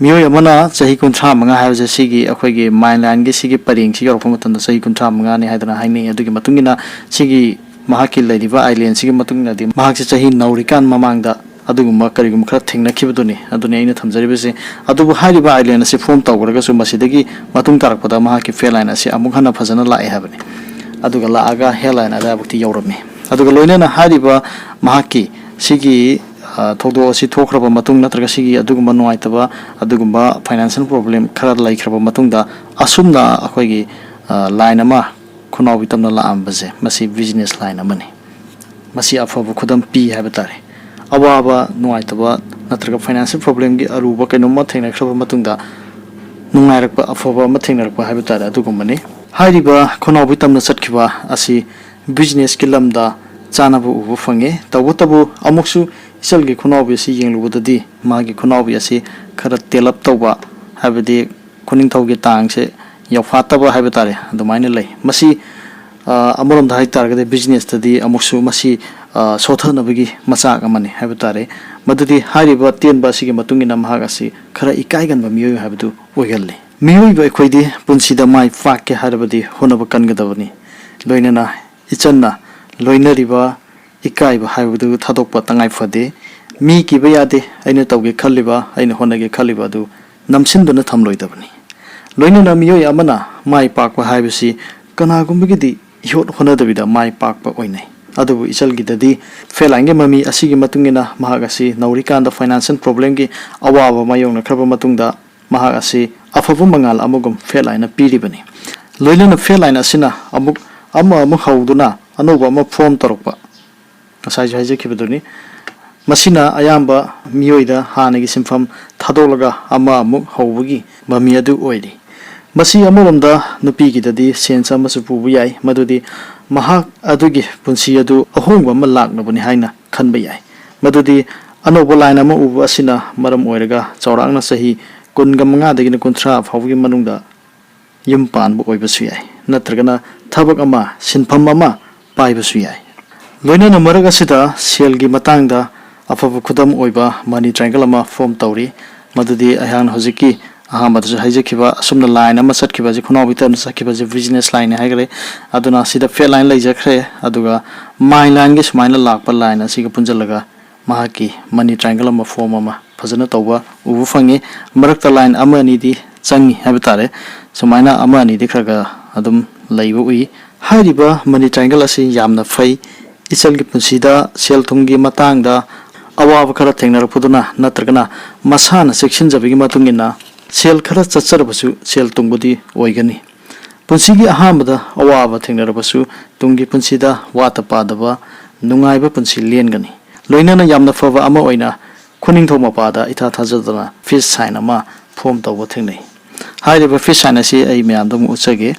ꯃꯤꯑꯣꯏ ꯑꯃꯅ ꯆꯍꯤ ꯀꯨꯟꯊ꯭ꯔꯥ ꯃꯉꯥ ꯍꯥꯏꯕꯁꯦ ꯁꯤꯒꯤ ꯑꯩꯈꯣꯏꯒꯤ ꯃꯥꯏꯟ ꯂꯥꯏꯟꯒꯤ ꯁꯤꯒꯤ ꯄꯔꯦꯡꯁꯤ ꯌꯧꯔꯛꯄ ꯃꯇꯝꯗ ꯆꯍꯤ ꯀꯨꯟꯊ꯭ꯔꯥ ꯃꯉꯥꯅꯤ ꯍꯥꯏꯗꯅ ꯍꯥꯏꯅꯩ꯫ ꯑꯗꯨꯒꯤ ꯃꯇꯨꯡ ꯏꯟꯅ ꯁꯤꯒꯤ ꯃꯍꯥꯛꯀꯤ ꯂꯩꯔꯤꯕ ꯑꯥꯏꯂꯦꯟꯁꯤꯒꯤ ꯃꯇꯨꯡ ꯏꯟꯅꯗꯤ ꯃꯍꯥꯛꯁꯤ ꯆꯍꯤ ꯅꯧꯔꯤꯀꯥꯟ ꯃꯃꯥꯡꯗ ꯑꯗꯨꯒꯨꯝꯕ ꯀꯔꯤꯒꯨꯝꯕ ꯈꯔ ꯊꯦꯡꯅꯈꯤꯕꯗꯨꯅꯤ꯫ ꯑꯗꯨꯅꯤ ꯑꯩꯅ ꯊꯝꯖꯔꯤꯕꯁꯦ꯫ ꯑꯗꯨꯕꯨ ꯍꯥꯏꯔꯤꯕ ꯑꯥꯏꯂꯦꯟ ꯑꯁꯤ ꯐꯣꯝ ꯇꯧꯈ꯭ꯔꯒꯁꯨ ꯃꯁꯤꯗꯒꯤ ꯃꯇꯨꯡ ꯇꯥꯔꯛꯄꯗ ꯃꯍꯥꯛꯀꯤ ꯐꯦꯠ ꯂꯥꯏꯟ ꯑꯁꯤ ꯑꯃꯨꯛ ꯍꯟꯅ ꯐꯖꯅ ꯂꯥꯛꯑꯦ ꯍꯥꯏꯕꯅꯤ꯫ ꯑꯗꯨꯒ ꯂꯥꯛꯑꯒ ꯍꯦꯠ ꯂꯥꯏꯟ ꯑꯗꯥꯏꯕꯨꯛꯇꯤ ꯌꯧꯔꯝꯃꯤ꯫ ꯑꯗꯨꯒ ꯂꯣꯏꯅꯅ ꯍꯥꯏꯔꯤꯕ ꯃꯍꯥꯛꯀꯤ ꯁꯤꯒꯤ, ꯑ, ꯊꯧꯗꯣꯛ ꯑꯁꯤ ꯊꯣꯛꯈ꯭ꯔꯕ ꯃꯇꯨꯡ ꯅꯠꯇ꯭ꯔꯒ ꯁꯤꯒꯤ ꯑꯗꯨꯒꯨꯝꯕ ꯅꯨꯡꯉꯥꯏꯇꯕ, ꯑꯗꯨꯒꯨꯝꯕ ꯐꯥꯏꯅꯥꯟꯁꯤꯌꯦꯜ ꯄ꯭ꯔꯣꯕ꯭ꯂꯦꯝ ꯈꯔ ꯂꯩꯈ꯭ꯔꯕ ꯃꯇꯨꯡꯗ ꯑꯁꯨꯝꯅ ꯑꯩꯈꯣꯏꯒꯤ, ꯑ, ꯂꯥꯏꯟ ꯑꯃ ꯈꯨꯅꯥꯎꯕꯤ ꯇꯝꯅ ꯂꯥꯛꯑꯝꯕꯁꯦ ꯃꯁꯤ ꯕꯤꯖꯤꯅꯦꯁ ꯂꯥꯏꯟ ꯑꯃꯅꯤ꯫ ꯃꯁꯤ ꯑꯐꯕ ꯈꯨꯗꯝ ꯄꯤ ꯍꯥꯏꯕ ꯇꯥꯔꯦ꯫ ꯑꯋꯥꯕ, ꯅꯨꯡꯉꯥꯏꯇꯕ ꯅꯠꯇ꯭ꯔꯒ ꯐꯥꯏꯅꯥꯟꯁꯤꯌꯦꯜ ꯄ꯭ꯔꯣꯕ꯭ꯂꯦꯝꯒꯤ ꯑꯔꯨꯕ ꯀꯩꯅꯣꯝꯃ ꯊꯦꯡꯅꯈ꯭ꯔꯕ ꯃꯇꯨꯡꯗ ꯅꯨꯡꯉꯥꯏꯔꯛꯄ, ꯑꯐꯕ ꯑꯃ ꯊꯦꯡꯅꯔꯛꯄ ꯍꯥꯏꯕ ꯇꯥꯔꯦ, ꯑꯗꯨꯒꯨꯝꯕꯅꯤ꯫ ꯍꯥꯏꯔꯤꯕ ꯈꯨꯅꯥꯎꯕꯤ ꯇꯝꯅ ꯆꯠꯈꯤꯕ ꯑꯁꯤ ꯕꯤꯖꯤꯅꯦꯁꯀꯤ ꯂꯝꯗ ꯆꯥꯅꯕ ꯎꯕ ꯐꯪꯉꯤ꯫ ꯇꯧꯕꯇꯕꯨ ꯑꯃꯨꯛꯁꯨ ꯏꯆꯜꯒꯤ ꯈꯨꯅꯥꯎꯕꯤ ꯑꯁꯤ ꯌꯦꯡꯂꯨꯕꯗꯗꯤ ꯃꯥꯒꯤ ꯈꯨꯅꯥꯎꯕꯤ ꯑꯁꯤ ꯈꯔ ꯇꯦꯜꯂꯞ ꯇꯧꯕ, ꯍꯥꯏꯕꯗꯤ ꯈꯨꯅꯤꯡꯊꯧꯒꯤ ꯇꯥꯡꯁꯦ ꯌꯧꯐꯥꯠꯇꯕ ꯍꯥꯏꯕ ꯇꯥꯔꯦ, ꯑꯗꯨꯃꯥꯏꯅ ꯂꯩ꯫ ꯃꯁꯤ, ꯑ, ꯑꯃꯔꯣꯝꯗ ꯍꯥꯏ ꯇꯥꯔꯒꯗꯤ ꯕꯤꯖꯤꯅꯦꯁꯇꯗꯤ ꯑꯃꯨꯛꯁꯨ ꯃꯁꯤ, ꯑ, ꯁꯣꯠꯊꯅꯕꯒꯤ ꯃꯆꯥꯛ ꯑꯃꯅꯤ ꯍꯥꯏꯕ ꯇꯥꯔꯦ꯫ ꯃꯗꯨꯗꯤ ꯍꯥꯏꯔꯤꯕ ꯇꯦꯟꯕ ꯑꯁꯤꯒꯤ ꯃꯇꯨꯡ ꯏꯟꯅ ꯃꯍꯥꯛ ꯑꯁꯤ ꯈꯔ ꯏꯀꯥꯏꯒꯟꯕ ꯃꯤꯑꯣꯏ ꯍꯥꯏꯕꯗꯨ ꯑꯣꯏꯒꯜꯂꯤ꯫ ꯃꯤꯑꯣꯏꯕ ꯑꯩꯈꯣꯏꯗꯤ ꯄꯨꯟꯁꯤꯗ ꯃꯥꯏ ꯄꯥꯛꯀꯦ ꯍꯥꯏꯔꯕꯗꯤ ꯍꯣꯠꯅꯕ ꯀꯟꯒꯗꯕꯅꯤ꯫ ꯂꯣꯏꯅꯅ ꯏꯆꯟꯅ ꯂꯣꯏꯅꯔꯤꯕ ꯏꯀꯥꯏꯕ ꯍꯥꯏꯕꯗꯨ ꯊꯥꯗꯣꯛꯄ ꯇꯉꯥꯏ ꯐꯗꯦ꯫ ꯃꯤ ꯀꯤꯕ ꯌꯥꯗꯦ꯫ ꯑꯩꯅ ꯇꯧꯒꯦ ꯈꯜꯂꯤꯕ, ꯑꯩꯅ ꯍꯣꯠꯅꯒꯦ ꯈꯜꯂꯤꯕ ꯑꯗꯨ ꯅꯝꯁꯤꯟꯗꯨꯅ ꯊꯝꯂꯣꯏꯗꯕꯅꯤ꯫ ꯂꯣꯏꯅꯅ ꯃꯤꯑꯣꯏ ꯑꯃꯅ ꯃꯥꯏ ꯄꯥꯛꯄ ꯍꯥꯏꯕꯁꯤ ꯀꯅꯥꯒꯨꯝꯕꯒꯤꯗꯤ ꯏꯍꯣꯠ ꯍꯣꯠꯅꯗꯕꯤꯗ ꯃꯥꯏ ꯄꯥꯛꯄ ꯑꯣꯏꯅꯩ꯫ ꯑꯗꯨꯕꯨ ꯏꯆꯜꯒꯤꯗꯗꯤ ꯐꯦꯠ ꯂꯥꯏꯟꯒꯤ ꯃꯃꯤ ꯑꯁꯤꯒꯤ ꯃꯇꯨꯡ ꯏꯟꯅ ꯃꯍꯥꯛ ꯑꯁꯤ ꯅꯧꯔꯤꯀꯥꯟꯗ ꯐꯥꯏꯅꯥꯟꯁꯤꯌꯦꯜ ꯄ꯭ꯔꯣꯕ꯭ꯂꯦꯝꯒꯤ ꯑꯋꯥꯕ ꯃꯥꯌꯣꯛꯅꯈ꯭ꯔꯕ ꯃꯇꯨꯡꯗ ꯃꯍꯥꯛ ꯑꯁꯤ ꯑꯐꯕ ꯃꯉꯥꯜ ꯑꯃꯒꯨꯝ ꯐꯦꯠ ꯂꯥꯏꯟꯅ ꯄꯤꯔꯤꯕꯅꯤ꯫ ꯂꯣꯏꯅꯅ ꯐꯦꯠ ꯂꯥꯏꯟ ꯑꯁꯤꯅ ꯑꯃꯨꯛ ꯑꯃ ꯑꯃꯨꯛ ꯍꯧꯗꯨꯅ ꯑꯅꯧꯕ ꯑꯃ ꯐꯣꯔꯝ ꯇꯧꯔꯛꯄ, ꯉꯁꯥꯏꯁꯨ ꯍꯥꯏꯖꯈꯤꯕꯗꯨꯅꯤ꯫ ꯃꯁꯤꯅ ꯑꯌꯥꯝꯕ ꯃꯤꯑꯣꯏꯗ ꯍꯥꯟꯅꯒꯤ ꯁꯤꯟꯐꯝ ꯊꯥꯗꯣꯛꯂꯒ ꯑꯃ ꯑꯃꯨꯛ ꯍꯧꯕꯒꯤ ꯃꯃꯤ ꯑꯗꯨ ꯑꯣꯏꯔꯤ꯫ ꯃꯁꯤ ꯑꯃꯔꯣꯝꯗ ꯅꯨꯄꯤꯒꯤꯗꯗꯤ ꯁꯦꯟꯁ ꯑꯃꯁꯨ ꯄꯨꯕ ꯌꯥꯏ, ꯃꯗꯨꯗꯤ ꯃꯍꯥꯛ ꯑꯗꯨꯒꯤ ꯄꯨꯟꯁꯤ ꯑꯗꯨ ꯑꯍꯣꯡꯕ ꯑꯃ ꯂꯥꯛꯅꯕꯅꯤ ꯍꯥꯏꯅ ꯈꯟꯕ ꯌꯥꯏ꯫ ꯃꯗꯨꯗꯤ ꯑꯅꯧꯕ ꯂꯥꯏꯟ ꯑꯃ ꯎꯕ ꯑꯁꯤꯅ ꯃꯔꯝ ꯑꯣꯏꯔꯒ ꯆꯥꯎꯔꯥꯛꯅ ꯆꯍꯤ ꯀꯨꯟꯒ ꯃꯉꯥꯗꯒꯤꯅ ꯀꯨꯟꯊ꯭ꯔꯥ ꯐꯥꯎꯕꯒꯤ ꯃꯅꯨꯡꯗ ꯌꯨꯝ ꯄꯥꯟꯕ ꯑꯣꯏꯕꯁꯨ ꯌꯥꯏ, ꯅꯠꯇ꯭ꯔꯒꯅ ꯊꯕꯛ ꯑꯃ, ꯁꯤꯟꯐꯝ ꯑꯃ ꯄꯥꯏꯕꯁꯨ ꯌꯥꯏ꯫ ꯂꯣꯏꯅꯅ ꯃꯔꯛ ꯑꯁꯤꯗ ꯁꯦꯜꯒꯤ ꯃꯇꯥꯡꯗ ꯑꯐꯕ ꯈꯨꯗꯝ ꯑꯣꯏꯕ ꯃꯅꯤ ꯇ꯭ꯔꯥꯏꯡꯒꯜ ꯑꯃ ꯐꯣꯔꯝ ꯇꯧꯔꯤ, ꯃꯗꯨꯗꯤ ꯑꯩꯍꯥꯛꯅ ꯍꯧꯖꯤꯛꯀꯤ ꯑꯍꯥꯟꯕꯗꯁꯨ ꯍꯥꯏꯖꯈꯤꯕ ꯑꯁꯨꯝꯅ ꯂꯥꯏꯟ ꯑꯃ ꯆꯠꯈꯤꯕ ꯑꯁꯤ, ꯈꯣꯡꯅꯥꯎ ꯇꯞꯅ ꯆꯠꯈꯤꯕ ꯑꯁꯤ ꯕꯤꯖꯤꯅꯦꯁ ꯂꯥꯏꯟꯅꯤ ꯍꯥꯏꯈ꯭ꯔꯦ꯫ ꯑꯗꯨꯅ ꯁꯤꯗ ꯐꯦꯠ ꯂꯥꯏꯟ ꯂꯩꯖꯈ꯭ꯔꯦ, ꯑꯗꯨꯒ ꯃꯥꯏ ꯂꯥꯏꯟꯒꯤ ꯁꯨꯃꯥꯏꯅ ꯂꯥꯛꯄ ꯂꯥꯏꯟ ꯑꯁꯤꯒ ꯄꯨꯟꯁꯤꯜꯂꯒ ꯃꯍꯥꯛꯀꯤ ꯃꯅꯤ ꯇ꯭ꯔꯥꯏꯡꯒꯜ ꯑꯃ ꯐꯣꯔꯝ ꯑꯃ ꯐꯖꯅ ꯇꯧꯕ ꯎꯕ ꯐꯪꯉꯤ꯫ ꯃꯔꯛꯇ ꯂꯥꯏꯟ ꯑꯃ ꯑꯅꯤꯗꯤ ꯆꯪꯉꯤ ꯍꯥꯏꯕ ꯇꯥꯔꯦ꯫ ꯁꯨꯃꯥꯏꯅ ꯑꯃ ꯑꯅꯤꯗꯤ ꯈꯔ ꯈꯔ ꯑꯗꯨꯝ ꯂꯩꯕ ꯎꯏ꯫ ꯍꯥꯏꯔꯤꯕ ꯃꯅꯤ ꯇ꯭ꯔꯥꯏꯡꯒꯜ ꯑꯁꯤ ꯌꯥꯝꯅ ꯐꯩ꯫ ꯏꯆꯜꯒꯤ ꯄꯨꯟꯁꯤꯗ ꯁꯦꯜ ꯊꯨꯝꯒꯤ ꯃꯇꯥꯡꯗ ꯑꯋꯥꯕ ꯈꯔ ꯊꯦꯡꯅꯔꯛꯄꯗꯨꯅ ꯅꯠꯇ꯭ꯔꯒꯅ ꯃꯁꯥꯅ ꯆꯦꯛꯁꯤꯟꯖꯕꯒꯤ ꯃꯇꯨꯡ ꯏꯟꯅ ꯁꯦꯜ ꯈꯔ ꯆꯠꯆꯔꯕꯁꯨ ꯁꯦꯜ ꯇꯨꯡꯕꯗꯤ ꯑꯣꯏꯒꯅꯤ꯫ ꯄꯨꯟꯁꯤꯒꯤ ꯑꯍꯥꯟꯕꯗ ꯑꯋꯥꯕ ꯊꯦꯡꯅꯔꯕꯁꯨ ꯇꯨꯡꯒꯤ ꯄꯨꯟꯁꯤꯗ ꯋꯥꯠꯇ ꯄꯥꯗꯕ ꯅꯨꯡꯉꯥꯏꯕ ꯄꯨꯟꯁꯤ ꯂꯦꯟꯒꯅꯤ꯫ ꯂꯣꯏꯅꯅ ꯌꯥꯝꯅ ꯐꯕ ꯑꯃ ꯑꯣꯏꯅ ꯈꯨꯅꯤꯡꯊꯧ ꯃꯄꯥꯗ ꯏꯊꯥ ꯊꯥꯖꯗꯅ ꯐꯤꯁ ꯁꯥꯏꯟ ꯑꯃ ꯐꯣꯔꯝ ꯇꯧꯕ ꯊꯦꯡꯅꯩ꯫ ꯍꯥꯏꯔꯤꯕ ꯐꯤꯁ ꯁꯥꯏꯟ ꯑꯁꯤ ꯑꯩ ꯃꯌꯥꯝꯗ ꯑꯃꯨꯛ ꯎꯠꯆꯒꯦ꯫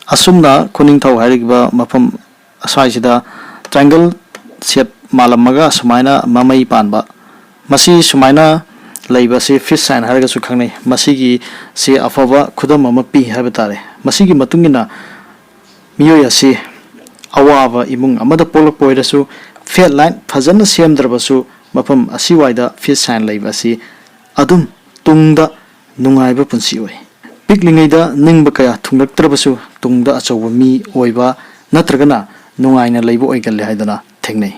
ꯑꯁꯨꯝꯅ ꯈꯨꯅꯤꯡꯊꯧ ꯍꯥꯏꯔꯤꯕ ꯃꯐꯝ ꯑꯁ꯭ꯋꯥꯏꯁꯤꯗ ꯇ꯭ꯔꯥꯏꯡꯒꯜ ꯁꯦꯞ ꯃꯥꯜꯂꯝꯃꯒ ꯁꯨꯃꯥꯏꯅ ꯃꯃꯩ ꯄꯥꯟꯕ, ꯃꯁꯤ ꯁꯨꯃꯥꯏꯅ ꯂꯩꯕ ꯑꯁꯤ ꯐꯤꯁ ꯁꯥꯏꯟ ꯍꯥꯏꯔꯒꯁꯨ ꯈꯪꯅꯩ꯫ ꯃꯁꯤꯒꯤ ꯁꯤ ꯑꯐꯕ ꯈꯨꯗꯝ ꯑꯃ ꯄꯤ ꯍꯥꯏꯕ ꯇꯥꯔꯦ꯫ ꯃꯁꯤꯒꯤ ꯃꯇꯨꯡ ꯏꯟꯅ ꯃꯤꯑꯣꯏ ꯑꯁꯤ ꯑꯋꯥꯕ ꯏꯃꯨꯡ ꯑꯃꯗ ꯄꯣꯛꯂꯛꯄ ꯑꯣꯏꯔꯁꯨ, ꯐꯦꯠ ꯂꯥꯏꯟ ꯐꯖꯅ ꯁꯦꯝꯗ꯭ꯔꯕꯁꯨ, ꯃꯐꯝ ꯑꯁꯤꯋꯥꯏꯗ ꯐꯤꯁ ꯁꯥꯏꯟ ꯂꯩꯕ ꯑꯁꯤ ꯑꯗꯨꯝ ꯇꯨꯡꯗ ꯅꯨꯡꯉꯥꯏꯕ ꯄꯨꯟꯁꯤ ꯑꯣꯏ꯫ ꯄꯤꯛꯂꯤꯉꯩꯗ ꯅꯤꯡꯕ ꯀꯌꯥ ꯊꯨꯡꯂꯛꯇ꯭ꯔꯕꯁꯨ, ꯇꯨꯡꯗ ꯑꯆꯧꯕ ꯃꯤ ꯑꯣꯏꯕ ꯅꯠꯇ꯭ꯔꯒꯅ ꯅꯨꯡꯉꯥꯏꯅ ꯂꯩꯕ ꯑꯣꯏꯒꯜꯂꯦ ꯍꯥꯏꯗꯅ ꯊꯦꯡꯅꯩ꯫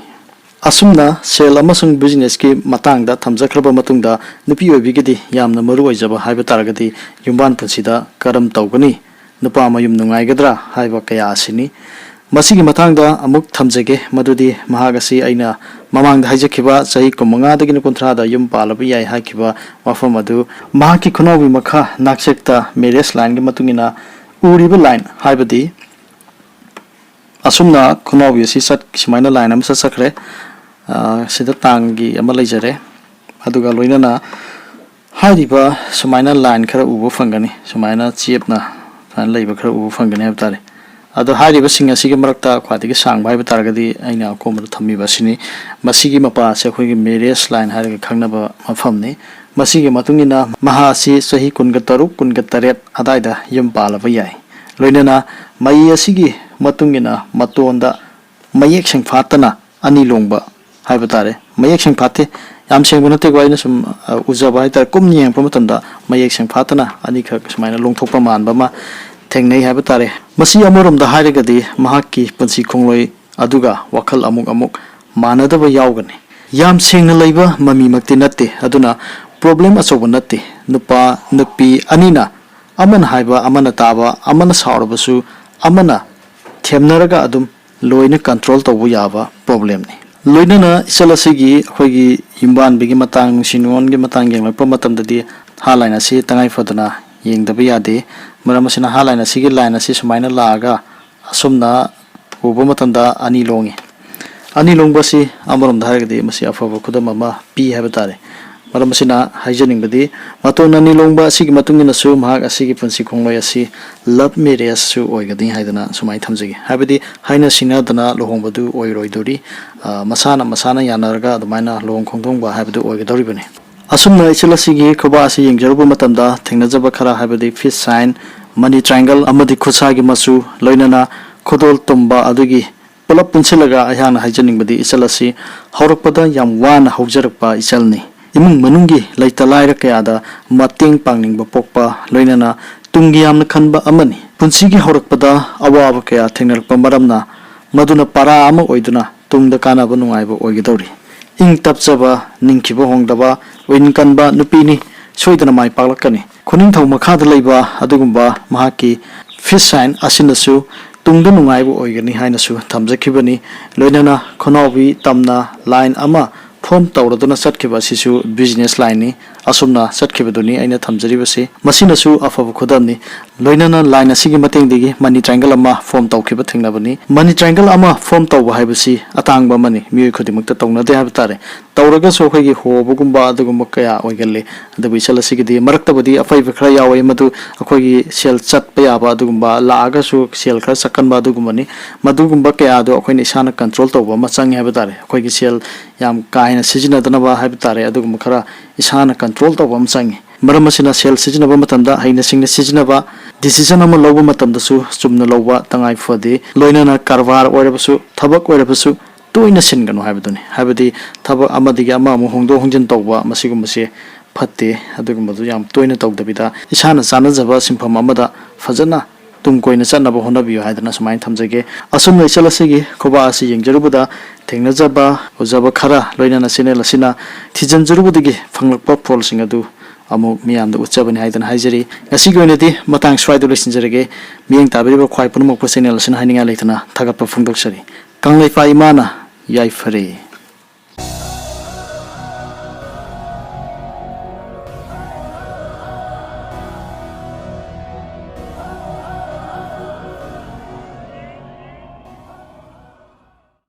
ꯑꯁꯨꯝꯅ ꯁꯦꯜ ꯑꯃꯁꯨꯡ ꯕꯤꯖꯤꯅꯦꯁꯀꯤ ꯃꯇꯥꯡꯗ ꯊꯝꯖꯈ꯭ꯔꯕ ꯃꯇꯨꯡꯗ, ꯅꯨꯄꯤ ꯑꯣꯏꯕꯤꯒꯤꯗꯤ ꯌꯥꯝꯅ ꯃꯔꯨ ꯑꯣꯏꯖꯕ ꯍꯥꯏꯕ ꯇꯥꯔꯒꯗꯤ ꯌꯨꯝꯕꯥꯟ ꯄꯨꯟꯁꯤꯗ ꯀꯔꯝ ꯇꯧꯒꯅꯤ, ꯅꯨꯄꯥ ꯃꯌꯨꯝ ꯅꯨꯡꯉꯥꯏꯒꯗ꯭ꯔꯥ ꯍꯥꯏꯕ ꯀꯌꯥ ꯑꯁꯤꯅꯤ꯫ ꯃꯁꯤꯒꯤ ꯃꯇꯥꯡꯗ ꯑꯃꯨꯛ ꯊꯝꯖꯒꯦ, ꯃꯗꯨꯗꯤ ꯃꯍꯥꯛ ꯑꯁꯤ ꯑꯩꯅ ꯃꯃꯥꯡꯗ ꯍꯥꯏꯖꯈꯤꯕ ꯆꯍꯤ ꯀꯨꯟꯃꯉꯥꯗꯒꯤꯅ ꯀꯨꯟꯊ꯭ꯔꯥꯗ ꯌꯨꯝ ꯄꯥꯜꯂꯕ ꯌꯥꯏ ꯍꯥꯏꯈꯤꯕ ꯋꯥꯐꯝ ꯑꯗꯨ ꯃꯍꯥꯛꯀꯤ ꯈꯨꯅꯥꯎꯒꯤ ꯃꯈꯥ ꯅꯥꯛꯆꯦꯛꯇ ꯃꯦꯔꯦꯖ ꯂꯥꯏꯟꯒꯤ ꯃꯇꯨꯡ ꯏꯟꯅ ꯎꯔꯤꯕ ꯂꯥꯏꯟ ꯍꯥꯏꯕꯗꯤ ꯑꯁꯨꯝꯅ ꯈꯨꯅꯥꯎꯕꯤ ꯑꯁꯤ ꯆꯠ-, ꯁꯨꯃꯥꯏꯅ ꯂꯥꯏꯟ ꯑꯃ ꯆꯠꯆꯈ꯭ꯔꯦ꯫ ꯑ, ꯁꯤꯗ ꯇꯥꯡꯒꯤ ꯑꯃ ꯂꯩꯖꯔꯦ꯫ ꯑꯗꯨꯒ ꯂꯣꯏꯅꯅ ꯍꯥꯏꯔꯤꯕ ꯁꯨꯃꯥꯏꯅ ꯂꯥꯏꯟ ꯈꯔ ꯎꯕ ꯐꯪꯒꯅꯤ, ꯁꯨꯃꯥꯏꯅ ꯆꯦꯞꯅ ꯁꯨꯃꯥꯏꯅ ꯂꯩꯕ ꯈꯔ ꯎꯕ ꯐꯪꯒꯅꯤ ꯍꯥꯏꯕ ꯇꯥꯔꯦ꯫ ꯑꯗꯣ ꯍꯥꯏꯔꯤꯕꯁꯤꯡ ꯑꯁꯤꯒꯤ ꯃꯔꯛꯇ ꯈ꯭ꯋꯥꯏꯗꯒꯤ ꯁꯥꯡꯕ ꯍꯥꯏꯕ ꯇꯥꯔꯒꯗꯤ ꯑꯩꯅ ꯑꯀꯣꯟꯕꯗ ꯊꯝꯃꯤꯕ ꯑꯁꯤꯅꯤ꯫ ꯃꯁꯤꯒꯤ ꯃꯄꯥ ꯑꯁꯤ ꯑꯩꯈꯣꯏꯒꯤ ꯃꯦꯔꯦꯖ ꯂꯥꯏꯟ ꯍꯥꯏꯔꯒ ꯈꯪꯅꯕ ꯃꯐꯝꯅꯤ꯫ ꯃꯁꯤꯒꯤ ꯃꯇꯨꯡ ꯏꯟꯅ ꯃꯍꯥꯛ ꯑꯁꯤ ꯆꯍꯤ ꯀꯨꯟꯒ ꯇꯔꯨꯛ, ꯀꯨꯟꯒ ꯇꯔꯦꯠ ꯑꯗꯥꯏꯗ ꯌꯨꯝ ꯄꯥꯜꯂꯕ ꯌꯥꯏ꯫ ꯂꯣꯏꯅꯅ ꯃꯍꯩ ꯑꯁꯤꯒꯤ ꯃꯇꯨꯡ ꯏꯟꯅ ꯃꯇꯣꯟꯗ ꯃꯌꯦꯛ ꯁꯦꯡꯐꯥꯠꯇꯅ ꯑꯅꯤ ꯂꯣꯡꯕ ꯍꯥꯏꯕ ꯇꯥꯔꯦ꯫ ꯃꯌꯦꯛ ꯁꯦꯡꯐꯥꯠꯇꯦ, ꯌꯥꯝ ꯁꯦꯡꯕ ꯅꯠꯇꯦꯀꯣ, ꯑꯩꯅ ꯁꯨꯝ, ꯑ, ꯎꯖꯕ ꯍꯥꯏꯇꯥꯔꯦ, ꯀꯨꯞꯅ ꯌꯦꯡꯉꯛꯄ ꯃꯇꯝꯗ ꯃꯌꯦꯛ ꯁꯦꯡꯐꯥꯠꯇꯅ ꯑꯅꯤꯈꯛ ꯁꯨꯃꯥꯏꯅ ꯂꯣꯡꯊꯣꯛꯄ ꯃꯥꯟꯕ ꯑꯃ ꯊꯦꯡꯅꯩ ꯍꯥꯏꯕ ꯇꯥꯔꯦ꯫ ꯃꯁꯤ ꯑꯃꯔꯣꯝꯗ ꯍꯥꯏꯔꯒꯗꯤ ꯃꯍꯥꯛꯀꯤ ꯄꯨꯟꯁꯤ ꯈꯣꯡꯂꯣꯏ ꯑꯗꯨꯒ ꯋꯥꯈꯜ ꯑꯃꯨꯛ ꯑꯃꯨꯛ ꯃꯥꯟꯅꯗꯕ ꯌꯥꯎꯒꯅꯤ꯫ ꯌꯥꯝ ꯁꯦꯡꯅ ꯂꯩꯕ ꯃꯃꯤꯃꯛꯇꯤ ꯅꯠꯇꯦ, ꯑꯗꯨꯅ ꯄ꯭ꯔꯣꯕ꯭ꯂꯦꯝ ꯑꯆꯧꯕ ꯅꯠꯇꯦ꯫ ꯅꯨꯄꯥ ꯅꯨꯄꯤ ꯑꯅꯤꯅ ꯑꯃꯅ ꯍꯥꯏꯕ ꯑꯃꯅ ꯇꯥꯕ, ꯑꯃꯅ ꯁꯥꯎꯔꯕꯁꯨ ꯑꯃꯅ ꯊꯦꯝꯅꯔꯒ ꯑꯗꯨꯝ ꯂꯣꯏꯅ ꯀꯟꯇ꯭ꯔꯣꯜ ꯇꯧꯕ ꯌꯥꯕ ꯄ꯭ꯔꯣꯕ꯭ꯂꯦꯝꯅꯤ꯫ ꯂꯣꯏꯅꯅ ꯏꯆꯜ ꯑꯁꯤꯒꯤ ꯑꯩꯈꯣꯏꯒꯤ ꯌꯨꯝꯕꯥꯟꯕꯒꯤ ꯃꯇꯥꯡ, ꯅꯨꯡꯁꯤ ꯅꯨꯡꯉꯣꯟꯒꯤ ꯃꯇꯥꯡ ꯌꯦꯡꯂꯛꯄ ꯃꯇꯝꯗꯗꯤ ꯍꯥꯠꯂꯥꯏꯟ ꯑꯁꯤ ꯇꯉꯥꯏ ꯐꯗꯅ ꯌꯦꯡꯗꯕ ꯌꯥꯗꯦ꯫ ꯃꯔꯝ ꯑꯁꯤꯅ ꯍꯥꯠꯂꯥꯏꯟ ꯑꯁꯤꯒꯤ ꯂꯥꯏꯟ ꯑꯁꯤ ꯁꯨꯃꯥꯏꯅ ꯂꯥꯛꯑꯒ ꯑꯁꯨꯝꯅ ꯎꯕ ꯃꯇꯝꯗ ꯑꯅꯤ ꯂꯣꯡꯉꯤ꯫ ꯑꯅꯤ ꯂꯣꯡꯕ ꯑꯁꯤ ꯑꯃꯔꯣꯝꯗ ꯍꯥꯏꯔꯒꯗꯤ ꯃꯁꯤ ꯑꯐꯕ ꯈꯨꯗꯝ ꯑꯃ ꯄꯤ ꯍꯥꯏꯕ ꯇꯥꯔꯦ꯫ ꯃꯔꯝ ꯑꯁꯤꯅ ꯍꯥꯏꯖꯅꯤꯡꯕꯗꯤ, ꯃꯇꯣꯟ ꯑꯅꯤ ꯂꯣꯡꯕ ꯑꯁꯤꯒꯤ ꯃꯇꯨꯡ ꯏꯟꯅꯁꯨ ꯃꯍꯥꯛ ꯑꯁꯤꯒꯤ ꯄꯨꯟꯁꯤ ꯈꯣꯡꯂꯣꯏ ꯑꯁꯤ ꯂꯞ ꯃꯦꯔꯦꯖꯁꯨ ꯑꯣꯏꯒꯅꯤ ꯍꯥꯏꯗꯅ ꯁꯨꯃꯥꯏꯅ ꯊꯝꯖꯒꯦ꯫ ꯍꯥꯏꯕꯗꯤ ꯍꯥꯏꯅ ꯁꯤꯡꯅꯗꯅ ꯂꯨꯍꯣꯡꯕꯗꯨ ꯑꯣꯏꯔꯣꯏꯗꯣꯔꯤ꯫ ꯑ, ꯃꯁꯥꯅ ꯃꯁꯥꯅ ꯌꯥꯅꯔꯒ ꯑꯗꯨꯃꯥꯏꯅ ꯂꯨꯍꯣꯡ ꯈꯣꯡꯗꯣꯡꯕ ꯍꯥꯏꯕꯗꯨ ꯑꯣꯏꯒꯗꯧꯔꯤꯕꯅꯤ꯫ ꯑꯁꯨꯝꯅ ꯏꯆꯜ ꯑꯁꯤꯒꯤ ꯈꯨꯕꯥꯛ ꯑꯁꯤ ꯌꯦꯡꯖꯔꯨꯕ ꯃꯇꯝꯗ ꯊꯦꯡꯅꯖꯕ ꯈꯔ ꯍꯥꯏꯕꯗꯤ ꯐꯤꯁ ꯁꯥꯏꯟ, ꯃꯅꯤ ꯇ꯭ꯔꯥꯏꯡꯒꯜ ꯑꯃꯗꯤ ꯈꯨꯠꯁꯥꯒꯤ ꯃꯆꯨ, ꯂꯣꯏꯅꯅ ꯈꯨꯗꯣꯜ ꯇꯨꯝꯕ ꯑꯗꯨꯒꯤ ꯄꯨꯂꯞ ꯄꯨꯟꯁꯤꯜꯂꯒ ꯑꯩꯍꯥꯛꯅ ꯍꯥꯏꯖꯅꯤꯡꯕꯗꯤ ꯏꯆꯜ ꯑꯁꯤ ꯍꯧꯔꯛꯄꯗ ꯌꯥꯝ ꯋꯥꯅ ꯍꯧꯖꯔꯛꯄ ꯏꯆꯜꯅꯤ꯫ ꯏꯃꯨꯡ ꯃꯅꯨꯡꯒꯤ ꯂꯩꯇ ꯂꯥꯏꯔ ꯀꯌꯥꯗ ꯃꯇꯦꯡ ꯄꯥꯡꯅꯤꯡꯕ ꯄꯣꯛꯄ, ꯂꯣꯏꯅꯅ ꯇꯨꯡꯒꯤ ꯌꯥꯝꯅ ꯈꯟꯕ ꯑꯃꯅꯤ꯫ ꯄꯨꯟꯁꯤꯒꯤ ꯍꯧꯔꯛꯄꯗ ꯑꯋꯥꯕ ꯀꯌꯥ ꯊꯦꯡꯅꯔꯛꯄ ꯃꯔꯝꯅ ꯃꯗꯨꯅ ꯄꯔꯥ ꯑꯃ ꯑꯣꯏꯗꯨꯅ ꯇꯨꯡꯗ ꯀꯥꯟꯅꯕ ꯅꯨꯡꯉꯥꯏꯕ ꯑꯣꯏꯒꯗꯧꯔꯤ꯫ ꯏꯪ ꯇꯞꯆꯕ, ꯅꯤꯡꯈꯤꯕ ꯍꯣꯡꯗꯕ, ꯑꯣꯏꯅꯤꯡ ꯀꯟꯕ ꯅꯨꯄꯤꯅꯤ꯫ ꯁꯣꯏꯗꯅ ꯃꯥꯏ ꯄꯥꯛꯂꯛꯀꯅꯤ꯫ ꯈꯨꯅꯤꯡꯊꯧ ꯃꯈꯥꯗ ꯂꯩꯕ ꯑꯗꯨꯒꯨꯝꯕ ꯃꯍꯥꯛꯀꯤ ꯐꯤꯁ ꯁꯥꯏꯟ ꯑꯁꯤꯅꯁꯨ ꯇꯨꯡꯗ ꯅꯨꯡꯉꯥꯏꯕ ꯑꯣꯏꯒꯅꯤ ꯍꯥꯏꯅꯁꯨ ꯊꯝꯖꯈꯤꯕꯅꯤ꯫ ꯂꯣꯏꯅꯅ ꯈꯣꯅꯥꯎꯕꯤ ꯇꯝꯅ ꯂꯥꯏꯟ ꯑꯃ ꯐꯣꯝ ꯇꯧꯔꯗꯨꯅ ꯆꯠꯈꯤꯕ ꯑꯁꯤꯁꯨ ꯕꯤꯖꯤꯅꯦꯁ ꯂꯥꯏꯟꯅꯤ꯫ ꯑꯁꯨꯝꯅ ꯆꯠꯈꯤꯕꯗꯨꯅꯤ ꯑꯩꯅ ꯊꯝꯖꯔꯤꯕꯁꯤ꯫ ꯃꯁꯤꯅꯁꯨ ꯑꯐꯕ ꯈꯨꯗꯝꯅꯤ꯫ ꯂꯣꯏꯅꯅ ꯂꯥꯏꯟ ꯑꯁꯤꯒꯤ ꯃꯇꯦꯡꯗꯒꯤ ꯃꯅꯤ ꯇ꯭ꯔꯥꯏꯡꯒꯜ ꯑꯃ ꯐꯣꯝ ꯇꯧꯈꯤꯕ ꯊꯦꯡꯅꯕꯅꯤ꯫ ꯃꯅꯤ ꯇ꯭ꯔꯥꯏꯡꯒꯜ ꯑꯃ ꯐꯣꯝ ꯇꯧꯕ ꯍꯥꯏꯕꯁꯤ ꯑꯇꯥꯡꯕ ꯑꯃꯅꯤ, ꯃꯤꯑꯣꯏ ꯈꯨꯗꯤꯡꯃꯛꯇ ꯇꯧꯅꯗꯦ ꯍꯥꯏꯕ ꯇꯥꯔꯦ꯫ ꯇꯧꯔꯒꯁꯨ ꯑꯩꯈꯣꯏꯒꯤ ꯍꯣꯕꯒꯨꯝꯕ ꯑꯗꯨꯒꯨꯝꯕ ꯀꯌꯥ ꯑꯣꯏꯒꯜꯂꯤ꯫ ꯑꯗꯨꯕꯨ ꯏꯆꯜ ꯑꯁꯤꯒꯤꯗꯤ ꯃꯔꯛꯇꯕꯨꯗꯤ ꯑꯄꯩꯕ ꯈꯔ ꯌꯥꯎꯋꯦ, ꯃꯗꯨ ꯑꯩꯈꯣꯏꯒꯤ ꯁꯦꯜ ꯆꯠꯄ ꯌꯥꯕ ꯑꯗꯨꯒꯨꯝꯕ, ꯂꯥꯛꯑꯒꯁꯨ ꯁꯦꯜ ꯈꯔ ꯆꯠꯀꯟꯕ ꯑꯗꯨꯒꯨꯝꯕꯅꯤ꯫ ꯃꯗꯨꯒꯨꯝꯕ ꯀꯌꯥꯗꯣ ꯑꯩꯈꯣꯏꯅ ꯏꯁꯥꯅ ꯀꯟꯇ꯭ꯔꯣꯜ ꯇꯧꯕ ꯑꯃ ꯆꯪꯉꯦ ꯍꯥꯏꯕ ꯇꯥꯔꯦ꯫ ꯑꯩꯈꯣꯏꯒꯤ ꯁꯦꯜ ꯌꯥꯝ ꯀꯥ ꯍꯦꯟꯅ ꯁꯤꯖꯤꯟꯅꯗꯅꯕ ꯍꯥꯏꯕ ꯇꯥꯔꯦ, ꯑꯗꯨꯒꯨꯝꯕ ꯈꯔ ꯏꯁꯥꯅ ꯀꯟꯇ꯭ꯔꯣꯜ ꯇꯧꯕ ꯑꯃ ꯆꯪꯉꯤ꯫ ꯃꯔꯝ ꯑꯁꯤꯅ ꯁꯦꯜ ꯁꯤꯖꯤꯟꯅꯕ ꯃꯇꯝꯗ ꯍꯩꯅ ꯁꯤꯡꯅ ꯁꯤꯖꯤꯟꯅꯕ, ꯗꯤꯁꯤꯖꯟ ꯑꯃ ꯂꯧꯕ ꯃꯇꯝꯗꯁꯨ ꯆꯨꯝꯅ ꯂꯧꯕ ꯇꯉꯥꯏ ꯐꯗꯦ꯫ ꯂꯣꯏꯅꯅ ꯀꯔꯕꯥꯔ ꯑꯣꯏꯔꯕꯁꯨ, ꯊꯕꯛ ꯑꯣꯏꯔꯕꯁꯨ ꯇꯣꯏꯅ ꯁꯤꯟꯒꯅꯨ ꯍꯥꯏꯕꯗꯨꯅꯤ꯫ ꯍꯥꯏꯕꯗꯤ ꯊꯕꯛ ꯑꯃꯗꯒꯤ ꯑꯃ ꯑꯃꯨꯛ ꯍꯣꯡꯗꯣꯛ ꯍꯣꯡꯖꯤꯟ ꯇꯧꯕ, ꯃꯁꯤꯒꯨꯝꯕꯁꯦ ꯐꯠꯇꯦ꯫ ꯑꯗꯨꯒꯨꯝꯕꯗꯨ ꯌꯥꯝ ꯇꯣꯏꯅ ꯇꯧꯗꯕꯤꯗ ꯏꯁꯥꯅ ꯆꯥꯟꯅꯖꯕ ꯁꯤꯟꯐꯝ ꯑꯃꯗ ꯐꯖꯅ ꯇꯨꯡ ꯀꯣꯏꯅ ꯆꯠꯅꯕ ꯍꯣꯠꯅꯕꯤꯌꯨ ꯍꯥꯏꯗꯅ ꯁꯨꯃꯥꯏꯅ ꯊꯝꯖꯒꯦ꯫ ꯑꯁꯨꯝꯅ ꯏꯆꯜ ꯑꯁꯤꯒꯤ ꯈꯨꯕꯥꯛ ꯑꯁꯤ ꯌꯦꯡꯖꯔꯨꯕꯗ ꯊꯦꯡꯅꯖꯕ, ꯎꯖꯕ ꯈꯔ, ꯂꯣꯏꯅꯅ ꯆꯦꯅꯦꯜ ꯑꯁꯤꯅ ꯊꯤꯖꯤꯟꯖꯔꯨꯕꯗꯒꯤ ꯐꯪꯂꯛꯄ ꯐꯣꯜꯁꯤꯡ ꯑꯗꯨ ꯑꯃꯨꯛ ꯃꯤꯌꯥꯝꯗ ꯎꯠꯆꯕꯅꯤ ꯍꯥꯏꯗꯅ ꯍꯥꯏꯖꯔꯤ꯫ ꯉꯁꯤꯒꯤ ꯑꯣꯏꯅꯗꯤ ꯃꯇꯥꯡ ꯁ꯭ꯋꯥꯏꯗ ꯂꯣꯏꯁꯤꯟꯖꯔꯒꯦ꯫ ꯃꯤꯠꯌꯦꯡ ꯇꯥꯕꯤꯔꯤꯕ ꯈ꯭ꯋꯥꯏ ꯄꯨꯝꯅꯃꯛꯄꯨ ꯆꯦꯅꯦꯜ ꯑꯁꯤꯅ ꯍꯥꯏꯅꯤꯡꯉꯥꯏ ꯂꯩꯇꯅ ꯊꯥꯒꯠꯄ ꯐꯣꯡꯗꯣꯛꯆꯔꯤ꯫ ꯀꯪꯂꯩꯄꯥꯛ ꯏꯃꯥꯅ ꯌꯥꯏꯐꯔꯦ꯫